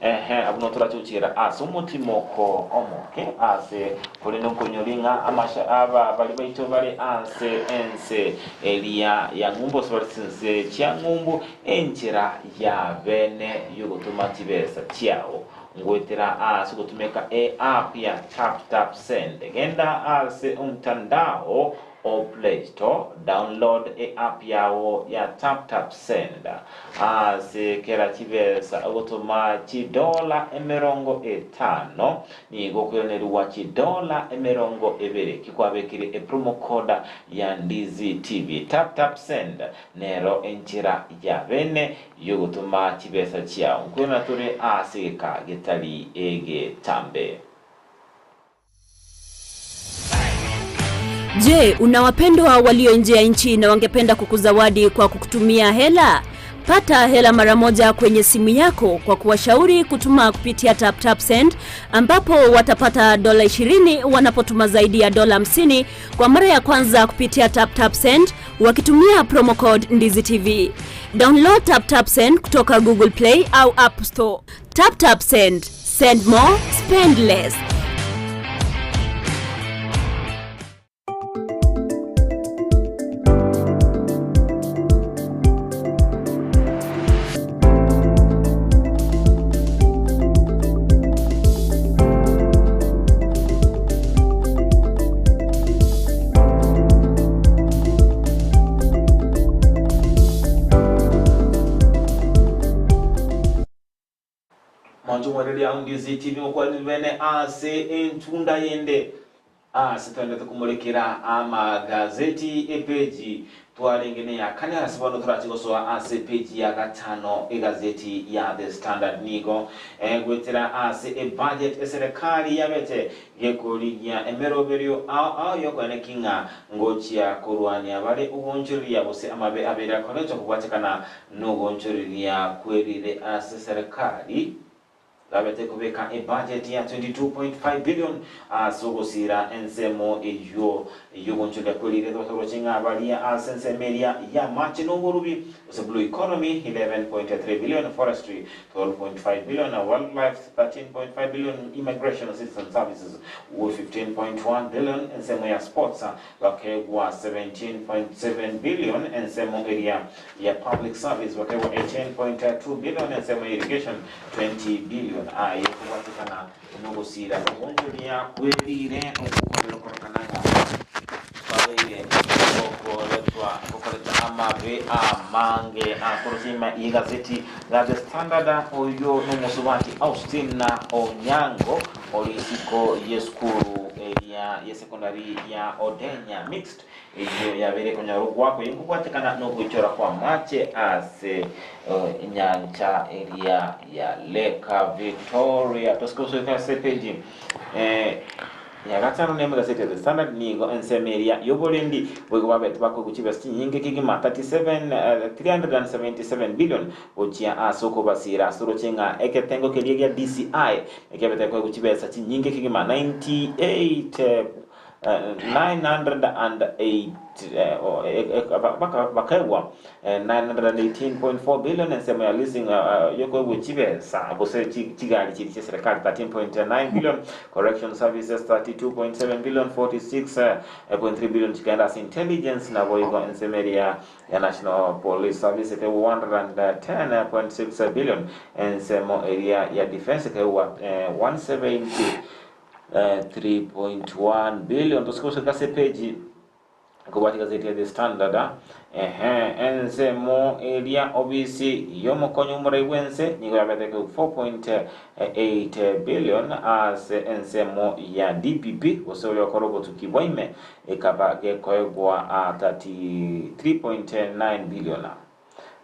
Ehe, abwo notorache gochiera ase omotimoko omoke ase, korende nkoinyori ng'a amasha aba baria baito bare ase ense eria ya ng'umbu, gose bare chinse chia ng'umbu, enchera ya bene y'ogotoma chibesa chiao ngoetera ase ogotumeka eapp ya TapTap Send. Genda ase omtandao o Play Store, download eapp yao ya TapTap Send. Ase kera chibesa ogotoma chidola 50, nigo okoiranerigwa chidola 20 kikwabekire epromo code ya Ndizi TV. TapTap Send nero enchera ya bene yogotoma chibesa chiao. Nkoirana tore ase egeka getari egetambe. Je, una wapendwa walio nje ya nchi na wangependa kukuzawadi kwa kukutumia hela? Pata hela mara moja kwenye simu yako kwa kuwashauri kutuma kupitia TapTap Send ambapo watapata dola 20 wanapotuma zaidi ya dola 50 kwa mara ya kwanza kupitia TapTap Send wakitumia promo code Ndizi TV. Download TapTap Send kutoka Google Play au App Store. TapTap Send. Send more, spend less. Mwanche omwereria Aungizi TV ngokwanire bene ase entunda yende ase twendete komorekera amagazeti epeji twarenge ne ya kane ase bono torache gosoa ase epeji ya gatano egazeti ya The Standard nigo egwetera ase ebudget eserekari yabete gekorigia emeroberio ao ao yokoeneki ng'a ngochia korwania bare ogoonchoreria gose amabe abere akoretwa kobwatekana Nogoonchoreria kwerire ase serikali babete kobeka ebudget ya 22.5 billion ase ogosiira ensemo eyio yogoonchoreria kwerire totoroche ng'a baria ase ensemo eria y'amache na oborubi gose blue economy 11.3 billion, forestry 12.5 billion, wildlife 13.5 billion, immigration and citizen services 15.1 billion, ensemo ya sports Bakegwa 17.7 billion ensemo eria ya public service bakegwa 18.2 billion ensemo ya irrigation 20 billion aye kobwatekana nogosira ogoonchoria kwerire ogokorera okorokana ng'a kwabeire gokoretwa gokoreta amabe amange akorosia ime y'egazeti ya The Standard oyio nomosubati Austin Onyango ore isiko y'esukuru eria y'esekondari ya Odenya Mixed eyio yabeire ekonyora ogoakwa eyio nkobwatekana nogoichora kw'amache ase enyancha eria ya Lake Victoria. Tosike gosoika ase epeji ya gatano nemo egaseti ya The Standard nigo ensemo eria y'oborendi boigo babete bakoigwa chibesa chinyinge kegima 37 377 billion gochia ase okobasiira ase oroche ng'a egetengo keria gia DCI ekiabete koegwa chibesa chinyinge kegima 98 908 bakaegwa 918.4 billion ensemo ya leasing yokoegwa chibesa gose chigari chiria chia serikali 13.9 billion correction services 32.7 billion 46.3 billion chikaenda ase intelligence naboigo ensemo eria ya National Police Service ekaigwa 110.6 billion, ensemo eria ya Defence ekaigwa 173.1 billion. Tosike gosoka ase epeji ekobwatia egazeti ya The Standard, ehe, ensemo eria obisi y'omokonyi omorai bw'ense nigo yabete ekaigwa 4.8 billion ase ensemo ya DPP gose oria okora obotuki bwa ime Ekaba gekoegwa 33.9 billion.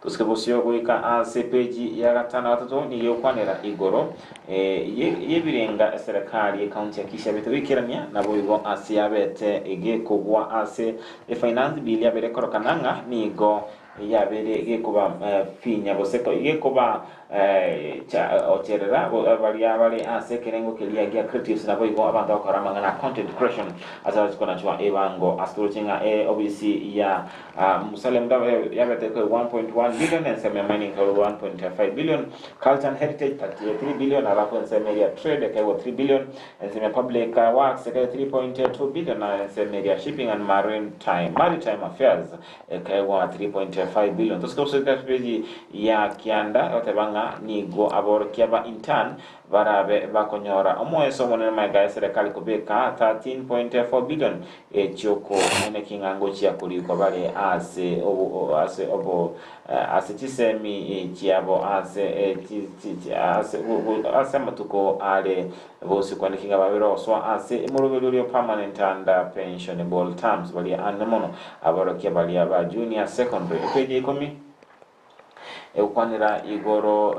Tosike bosio goika ase epeji ya gatano na gatato nigo egokwanera igoro y'ebirenga eserekari y'ecounty ya Kisii yabete goikerania, naboigo ase yabete gekogwa ase efinance bill yabere ekorokana ng'a nigo yabeire gekoba finya gose gekoba ocherera baria bare ase ekerengo keria gia creatives naboigo abanto bagokora amang'ana a content creation ase bagochi konachwa ebango ase toroche ng'a eobisi ya Musalia Mudavadi yabete koegwa 1.1 billion, ensemo ya mining ekaegwa 1.5 billion, culture and heritage 33 billion, alafu ensemo eria trade ekaegwa 3 billion, ensemo ya public works ekaegwa 3.2 billion, na ensemo eria shipping and maritime, maritime affairs ekaegwa 3.5 billion. Tosike gosoika peji ya kianda egoteba ng'a nigo aborokia ba intern barabe bakonyora omoeso omonene magega y'eserekari kobeka 13.4 billion Echi'okoene king'ango chia korikwa bare ase ase obo ase chisemi chiabo ase ase ase amatuko are gosikwa niki ng'a babere osoa ase emoroberio oria permanent and pensionable terms baria ande mono aborokia baria ba junior secondary epeji ya ikomi. Egokwanera igoro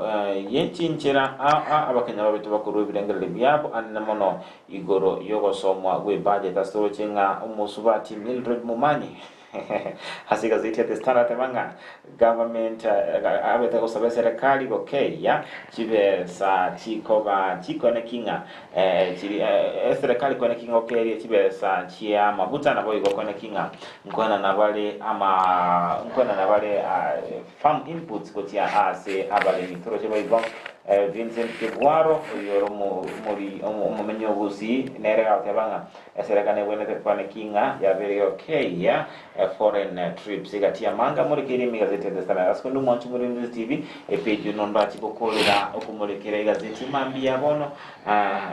ye chinchera aa Abakenya babete bakorua ebirengererio biabo anene mono igoro y'ogosomwa gw'ebudget ase toroche ng'a omosubati Mildred Momanyi ase egazeti ya The Standard ateba ng'a government abete gosaba eserekari gokeyia chibesa chikoba chikoeneki ng'a chiri eserekari koeneki ng'a gokeeria chibesa chi'amaguta naboigo koeneki ng'a Nkoenana bare ama nkoenana bare farm inputs gochia ase abaremi. Toroche boigo Vincent Kebwaro oyio ore omori omomenyi o Gusii nere agoteba ng'a eserekari nebwenerete kwaneki ng'a yabeire okeyia foreign trips egati y'amanga amorekeire ime egazeti ya The Standard. Ase konde omwanchi omorembe TV epage nondo achie gokorera okomorekera egazeti mambia bono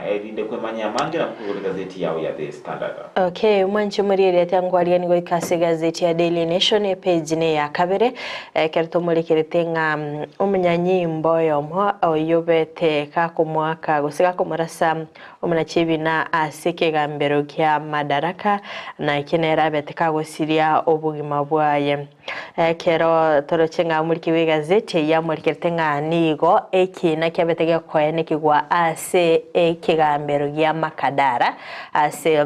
Erinde kwemanyia amange na kogora egazeti yao ya The Standard. Okay, omwanchi omorigereria tiangwariani goika ase egazeti ya Daily Nation epage ne ya kabere ekero tomorekerete ng'a omonyanyimbo oyomo oyobete gakomoaka gose gakomorasa omonachebina ase ekegambero kia Madaraka na eke nere abete kagosiria obogima bwaye. Ekero toroche ng'a omoriki bw'egazeti eyio amorikerete ng'a nigo ekiina kiabete gekoenekigwa ase ekegambero gia Makadara ase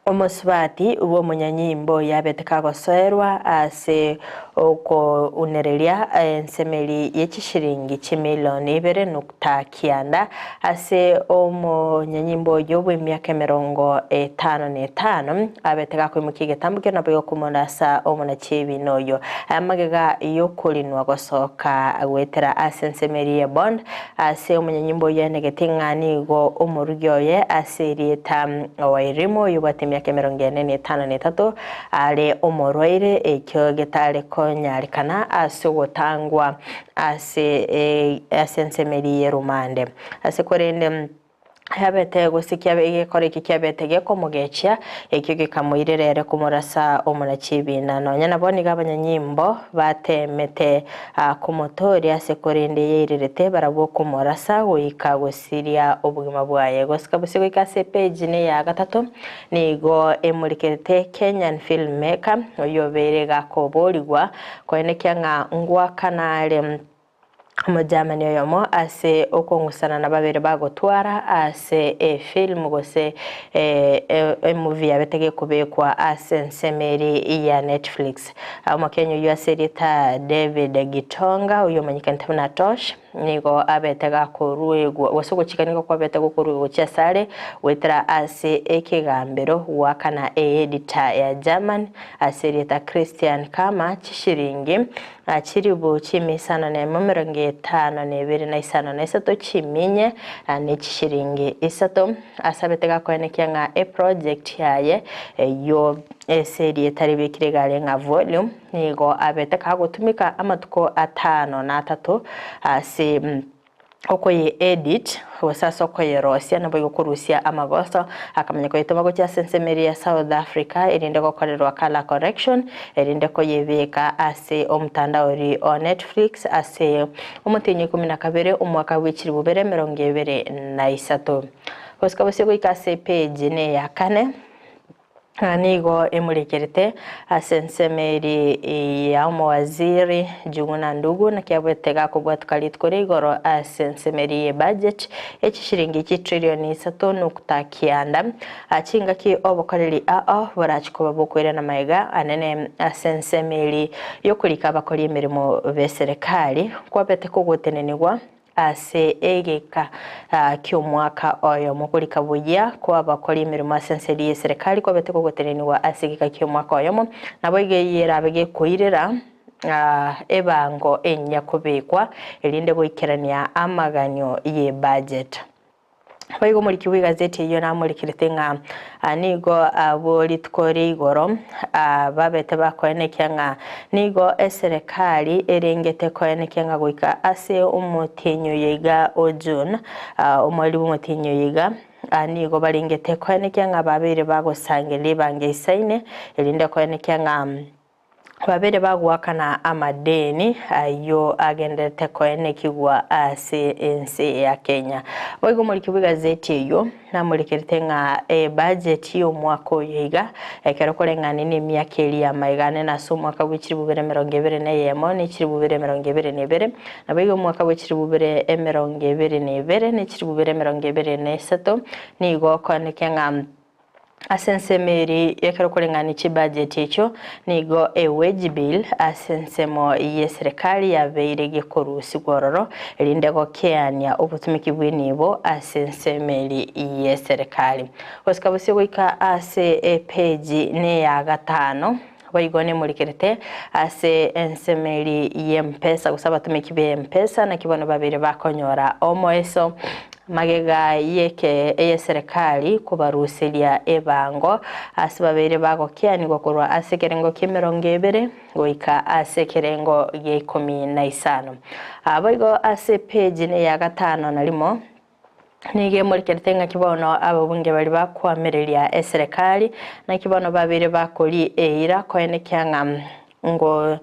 omosubati bw'omonyanyimbo oyio abete kagosoerwa ase okounereria ensemeri ye chishiringi chimilioni ibere nukta kianda ase omonyanyimbo oyio bw'emiaka emerongo etano na etano, abete gakoimokia egetambo keria nabo gokomorasa omonachiebina oyio. Aya magega y'okorinwa gosoka goetera ase ensemo eria ye bond ase omonyanyimbo oyio aenegete ng'a nigo omorugi oye ase erieta Wairimu oyio obwate emiaka emerongo ene na etano na etato are omorwaire ekio getare konyarekana ase ogotangwa ase ase ensemo eria y'erumande. Ase korende yabete gose kiabe egekora eke kiabete gekomogechia, ekio gekamoirera ere komorasa omonachiebina. Nonya nabo nigo abanyanyimbo bateemete komotooria ase korende yairerete barabwo komorasa goika gosiria obogima bwaye. Gosika bosio goika ase epeji neya gatato nigo emorikerete Kenyan filmmaker oyio obeire gakoborigwa Koenekia ng'a ngoakana are Omogermany oyomo ase okong'usana na babere bagotwara ase efilmu gose emovie yabete gekobekwa ase ensemo eri ya Netflix. Omokenya oyio ase erieta David Gitonga oyio omanyekanete buna Tosh Nigo abete gakoruegwa, gose ogochika nigo kwabete gokoruegwa gochia asare goetera ase ekegambero goakana eedita ya German ase erieta Christian Kama chishiringi chilifu chimisano nemo emerongo etano na ebere na isano na isato chiminye ne chishiringi isato ase abete gakoenekia ng'a eproject yaye eyio ase erieta ribekire igare ng'a volume Nigo abete kagotumeka amatuko atano na atato ase okoye-edit, gose ase okoyerosia, naboigo korusia amagoso, akamanya koyetoma gochia ase ensemo eria ya South Africa, erinde gokorerwa colour correction, erinde koyebeka ase omotandao oria o Netflix ase omotienyi o ikomi na kabere omwaka bwe chilifu bibere emerongo ebere na isato. Gosika bosio goika ase epage neya kane. Nigo emorekerete ase ensemo eri ya omowaziri Njuguna Ndugu naki abwete gakobwatoka rituko ria igoro ase ensemo eri ye budget ye chishiringi chitrillion isato nukta kianda. Chingaki obokoreri ao borachi koba bokoirana magega anene ase ensemo eri yokorika abakori emeremo beserikali kwabete kogotenenigwa ase egeka ki'omwaka oyomo. Okorika buya kw'abakori emeremo ase ense eria y'eserekari kwabete kogotenenigwa ase egeka ki'omwaka oyomo, naboigo eyio erabe gekoirera ebango enyia kobekwa, erinde goikerania amaganio y'ebudget. Boigo omoriki bw'egazeti eyio namorikerete ng'a nigo abwo rituko ria igoro babete bakoenekia ng'a nigo eserekari erengete koenekia ng'a goika ase omotienyi oyo iga o June, omweri bw'omotienyi oyo iga, nigo barengete koenekia ng'a babeire bagosangereria ebango eisaine, erinde koenekia ng'a Babere bagoakana amadeni ayio agenderete koenekigwa ase ense ya Kenya. Boigo omoriki bw'egazeti eyio namorekerete ng'a ebudget y'omwaka oyo iga ekero koreng'ani nemiaka eria y'amaiga ane na ase omwaka bwe chilifu bibere emerongo ebere na eyemo ne chilifu bibere emerongo ebere na ebere naboigo omwaka bwe chilifu bibere emerongo ebere na ebere ne chilifu bibere emerongo ebere na esato nigo okoenekia ng'a Ase ensemo eria ekero koreng'ania chibajeti echio, nigo e-wage bill ase ensemo y'eserekari yabeire gekorusigwa ororo, erinde gokeania obotumiki bw'enibo ase ensemo eria y'eserekari. Gosika bosio goika ase epeji neya gatano, boigo nemorikerete ase ensemo eria y'M-Pesa gose abatumiki b'M-Pesa naki bono babeire bakonyora omoeso Magega y'eke eyeserekari kobaruseria ebango ase babeire bagokianigwa korwa ase ekerengo ki'emerongo ebere goika ase ekerengo gia ikomi na isano. Boigo ase epeji neya gatano na rimo nigo emorekerete ng'aki bono ababunge baria bakoamereria eserekari naki bono babeire bakoria eira koenekia ng'a Ngo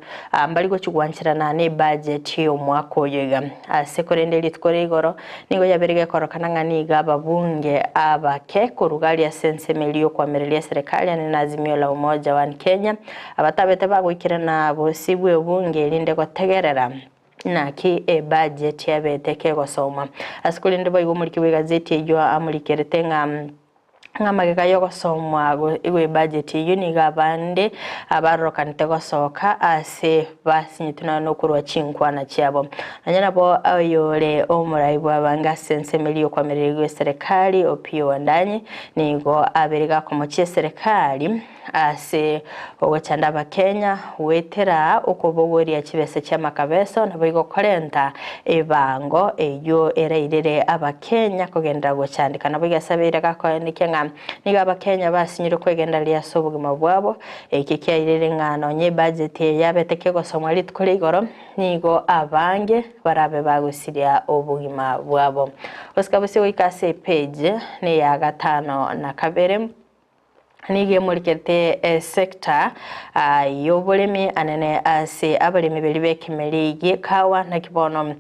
mbari gochia gwancherana ne budget y'omwaka oyo iga. Ase korende rituko ria igoro nigo yabeire gekorokana ng'a nigo ababunge abake koruga aria ase ensemo eria y'okoamereria eserekari ane na Azimio la Umoja One Kenya abatabete bagoikerana bosio bw'ebunge erinde gotegerera naki ebudget yabete kegosomwa. Ase korende boigo omoriki bw'egazeti eyio amorikerete ng'a Ng'a magega y'ogosomwa gw'ebudget eyio nigo abande abarokanete gosoka ase basinyetwe nonya nokorwa chinkwana chiabo. Nonya nabo oyore omorai bw'abange ase ensemo eria y'okoamereria gw'eserekari Opiyo Wandanyi nigo abeire gakomochia eserekari ase ogochanda Abakenya goetera okobogoria chibesa chi'amakabeso naboigo korenta ebango eyio erairere Abakenya kogenderera gochandeka. Naboigo asabeire gakoenekia ng'a nigo Abakenya basinyirwe kwegendereria ase obogima bwabo. Eki kiairire ng'a nonya ebudget eye yabete kegosomwa rituko ria igoro nigo abange barabe bagosiria obogima bwabo. Gosika bosio goika ase epage neya gatano na kabere. Nigo emorikerete esector y'oboremi anene ase abaremi baria b'ekemeri gi'ekawa naki bono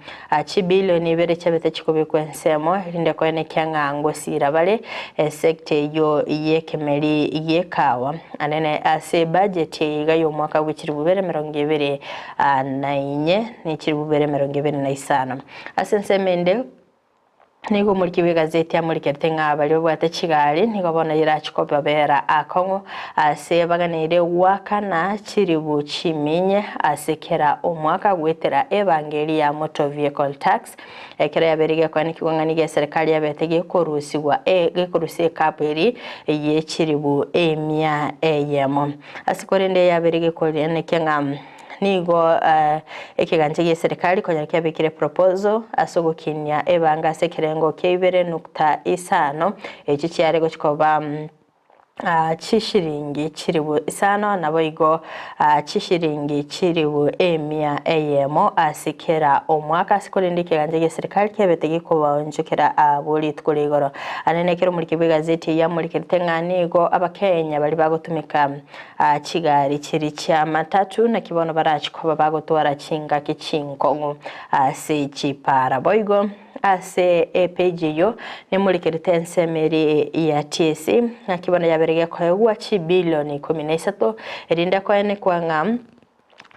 chibilioni ibere chiabete chikobekwa ensemo erinde koenekia ng'a ngosira bare esector eyio y'ekemeri gi'ekawa anene ase ebudget eye iga y'omwaka bwe chilifu bibere emerongo ebere na inye ne chilifu bibere emerongo ebere na isano. Ase ensemo ende. Nigo omoriki bw'egazeti amorikerete ng'a baria babwate chigari nigo bono irache kobabera akong'u ase baganeire goakana chiribu chiminye ase kera omwaka goetera ebangeri ya Motor Vehicle Tax ekero yabeire gekoenekigwa ng'a nigo eserekari yabete gekorusigwa gekorusia ekapu eri ye chiribu emia eyemo. Ase korende yabeire gekoenekia ng'a Nigo ekegancha gi'eserekari konya kiabekire proposal ase ogokinia ebanga ase ekerengo kia ibere nukta isano, echio chiare gochia koba chishiringi chilifu isano naboigo chishiringi chilifu emia eyemo ase kera omwaka ase korende ekegancha gi'eserekari kiabete gekobaonchokera abwo rituko ria igoro. Ande nekero omoriki bw'egazeti eyio amorikerete ng'a nigo abakenya baria bagotumeka Chigari chiria chi'amatatu, naki bono barache koba bagotwara chingaki chinkong'u ase chipara. Boigo Ase epage eyio nemorikerete ensemo eria ya TSC, naki bono yabere gekoegwa chibilioni 13, erinde koenekwa ng'a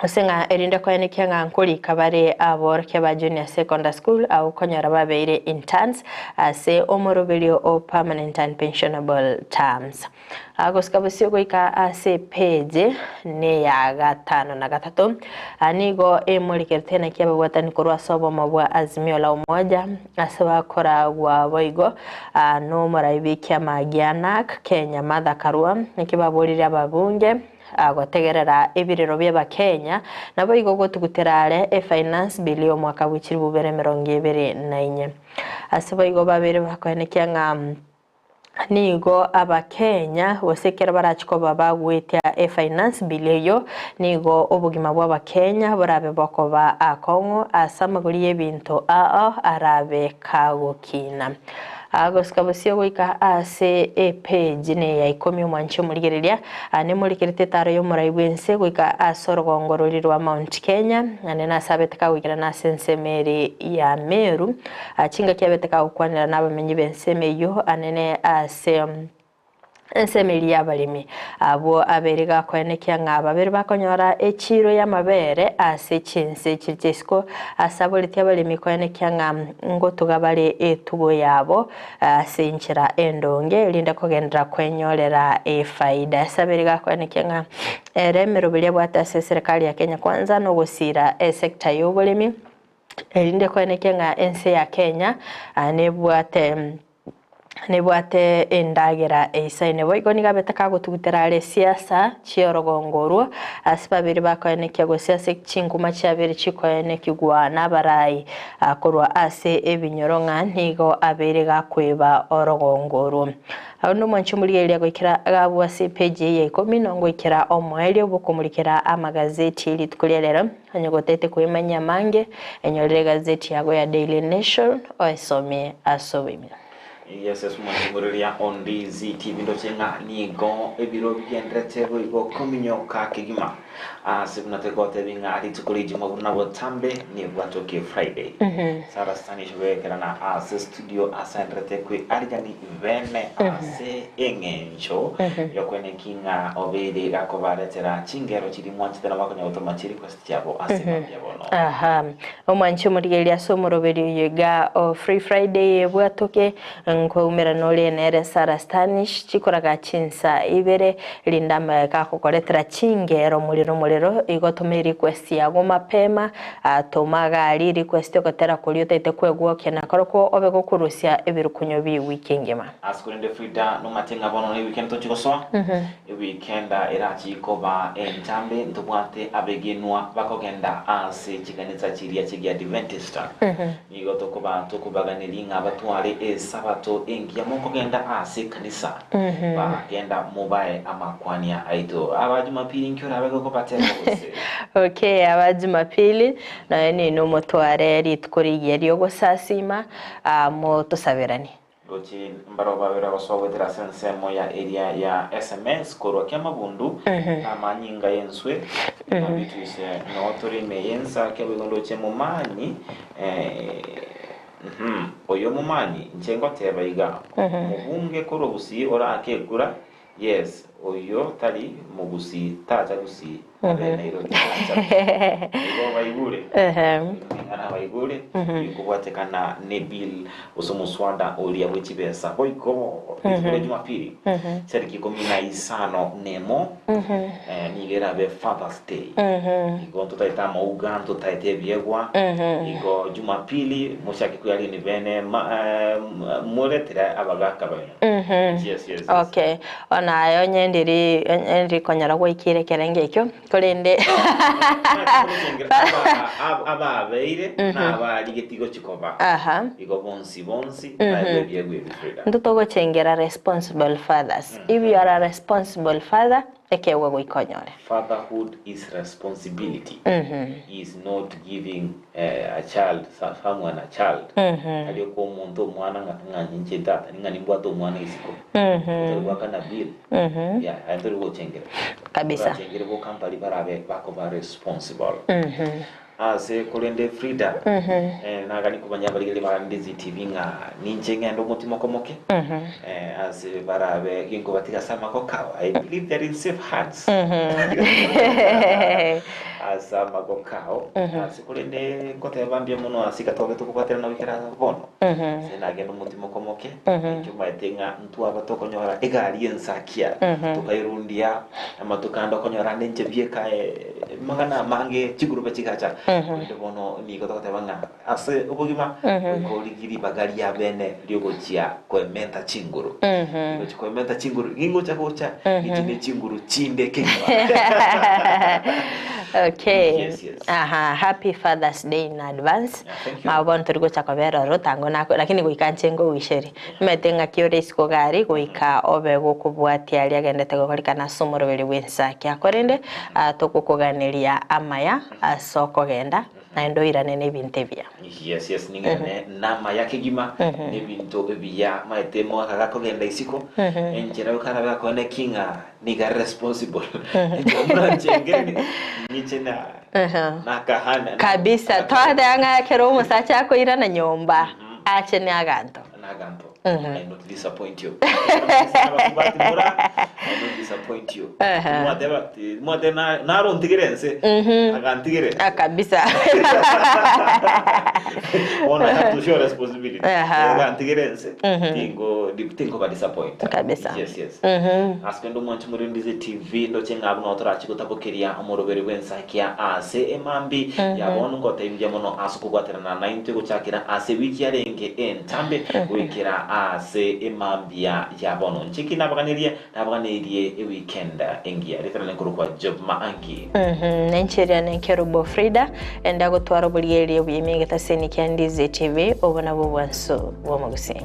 gose ng'a erinde koenekia ng'a nkorika bare aborokia ba Junior Secondary School abwo konyora babeire interns ase omoroberio o permanent and pensionable terms. Gosika bosio goika ase epeji neya gatano na gatato, nigo emorikerete naki ababwatani korwa ase obomo bwa Azimio la Umoja ase bakoragwa boigo nomorai bw'ekiama gia Narc Kenya Martha Karua naki baborire ababunge gotegerera ebirero bi'Abakenya naboigo gotugutera are efinance bill y'omwaka bwe chilifu bibere emerongo ebere na inye. Ase boigo babere bakoenekia ng'a Nigo Abakenya gose ekero barache koba bagwetia efinance bill eyio, nigo obogima bw'Abakenya borabe bokoba akong'u ase amagori y'ebinto ao arabe kagokina. Gosika bosio goika ase epage neya ikomi omwanchi omorigereria, nemorikerete etaro y'omorai bw'ense goika ase orogongo roria rwa Mount Kenya, naende nase abete kagoikerana ase ensemo ere ya Meru. Chingaki abete kagokwanera nabamenyi b'ensemo eyio anene ase ensemo eria y'abaremi, abwo abere gakoenekia ng'a babere bakonyora echiiro y'amabere ase chinse chiria chia isiko, ase aboreti abaremi koenekia ng'a ngotuga bare etugo yabo ase enchera endonge, erinde kogenderera kwenyorera efaida. Ase abere gakoenekia ng'a ere emeroberi abwate ase eserekari ya Kenya Kwanza nogosira esector y'oboremi, Erinde koenekia ng'a ense ya Kenya nebwate nebwate endagera eisaine. Boigo nigo abete kagotugutera are siasa chi'orogongo orwo ase babere bakoenekia gose ase chinkuma chiabere chikoenekigwa nabarai korwa ase ebinyoro ng'a nigo abeire gakweba orogongo orwo. Agwo nomwanche omorigereria goikera agabwo ase epeji eye ya ikomi nongoikera omoerio bw'okomurikera amagazeti rituko ria rero. Onye gotete kwemanyia amange, enyorere egazeti yago ya Daily Nation oesomie ase oboime. Yes, ase omwanchimoreria onde ZTV ndoche ng'a nigo ebiro bigenderete boigo kominyoka kegima ase buna togotebi ng'a rituko rijuma buna botambe nebwatoke Friday. Sarah Stanish obekerana ase studio asenderete kwe arigani bene ase eng'encho y'okweneki ng'a obeire gakobaretera chingero chiria mwanchete na bakonya gotoma chirequest chiabo ase mambia bono. Aha, omwanche omorigereria ase omoroberi oyo iga o Free Friday ebwatoke, nkoumera nore nere Sarah Stanish, chikoraga chinsa ibere, rinde amageka agokoretera chingero morero morero, igo toma erequest yago mapema, Toma gari request ogotera koria otaete kwegwokia nakorokwo obe gokorusia ebirukunyo bi wiki engima. Ase korende Frida nomate ng'a bono ne weekend tochi gosoa, eweekend erachi koba entambe ntobwate abegenwa bakogenda ase chikanisa chiria chigiadventist. Nigo tokoba tokobaganeria ng'a batware esabato engiya mokogenda ase ekanisa, bagenda mobae amakwania aito. Aba Jumapili inki orabe gokobatebia gose? Okay, aba Jumapili, nonya ninwe motware rituko rigiya ri'ogosasima, motosaberanie. Roche mbaro babere abasoa goetera ase ensemo ya eria ya sms korwa kiamabundu na amanyinga y'enswe na Beatrice noo tore ime y'ensa kiaboigo ndoche momanyi uhum oyo momanyi inche ngoteba iga mobunge korwa gusii oraake ekura yes oyio tari mogusii tacha gusii Abe Nairobi tacha. Igo baigure ring'ana baigure rikobwatekana ne bill gose omoswada oria bwe chibesa boigo rituko ria Jumapili chitariki ikomi na isano nemo nigo erabe Father's Day. Igo ntotaete amauga ntotaete ebiegwa igo Jumapili mochake koyaria bene moretere abagaka baino. Yes, yes, yes. Okay, bono aye onye ndiri onye ndikonyora gwaikire ekerengo ekio, korende Ababeire na abarigetie gochia koba. Aha. Igo bonsi bonsi baegwe ebiegwa ebi Frida. Intwe togochengera responsible fathers. If you are a responsible father, ekeegwa goika onyore. Fatherhood is responsibility is not giving a child someone a child tari okoa omonto omwana ng'a ng'a ninche tata ng'a nimbwate omwana isiko otari goakana bill yeah aye ntori gochengera Kabisa. orachengere boka mbari barabe bakoba responsible. Ase korende Frida, Mhm. nagani komanya abarigereria ba Ndizi TV ng'a ninche ng'ende omotimo komoke, Mhm. ase barabe ginkobatiga ase amagoko ao. I believe they're in safe hands. Mhm. Ase amagoko ao. Mhm. Ase korende nkoteba mbuya mono ase gatobe tokobwaterana goikera bono. Mhm. Ase nagenda omotimo komoke, Mhm. inche omanyete ng'a ntwaba tokonyora egari ensakia, Mhm. tokairundia amatuko ande okonyora ande inche bieka amang'ana amange chigurupe chigacha. Mhm. Korende bono nigo togoteba ng'a ase obogima Mhm. goika origie ribaga ria bene riogochia koementa chinguru. Mhm. Gochia koementa chinguru, gingocha gocha, Mhm. inche ne chinguru chinde kegima. Okay. Yes, yes. Aha, happy Father's Day in advance. thank you. Mabo bono tori gocha kobera oro tango nako lakini goika nche ngogoicherie. Omanyete ng'aki ore isiko gari goika obe gokobwatia aria agendete gokorikana ase omoroberi bw'ensakia. Korende ah, togokoganeria amaya ase okogenda naende oirane nebinto ebiya. Yes, yes, ning'irane namaya kegima, Mhm. nebinto ebiya maete mwaka gakogenda isiko, Mhm. enchera okarabe akone ki ng'a niga responsible. Mhm. Omoranchengere ng'iche na Aha. nakahana Kabisa twateba ng'a ekero omosacha akoirana nyomba ache ne aganto. naganto. Mhm. I not disappoint you. Abasubati mura, I not disappoint you. Aha. Mwateba ti mwate na narontigire ense. Mhm. Agantigire. Ah, kabisa. Bono I have to show responsibility. Aha. Agantigire ense. Mhm. Tingo tingo ba disappoint. Kabisa. Yes, yes. Mhm. Ase kende omwanchi morendize TV ndoche ng'a buna otorachi gotabokeria omoroberi bw'ensakia ase emambi Mhm. ya bono ngotebirie mono ase okobwaterana naintwe gochakera ase ewiki yarenge entambe goikera ase emambia ya bono. Inche ki nabaganerie? Nabaganeirie eweekend engiya. Ritana nenkorokwa Job Maangi. Mhm, nencheria nenkerubo Frida enda gotwara oborigereria obuya ime egetaseni kia Ndizi TV obo nabwo obwansu bw'omogusii.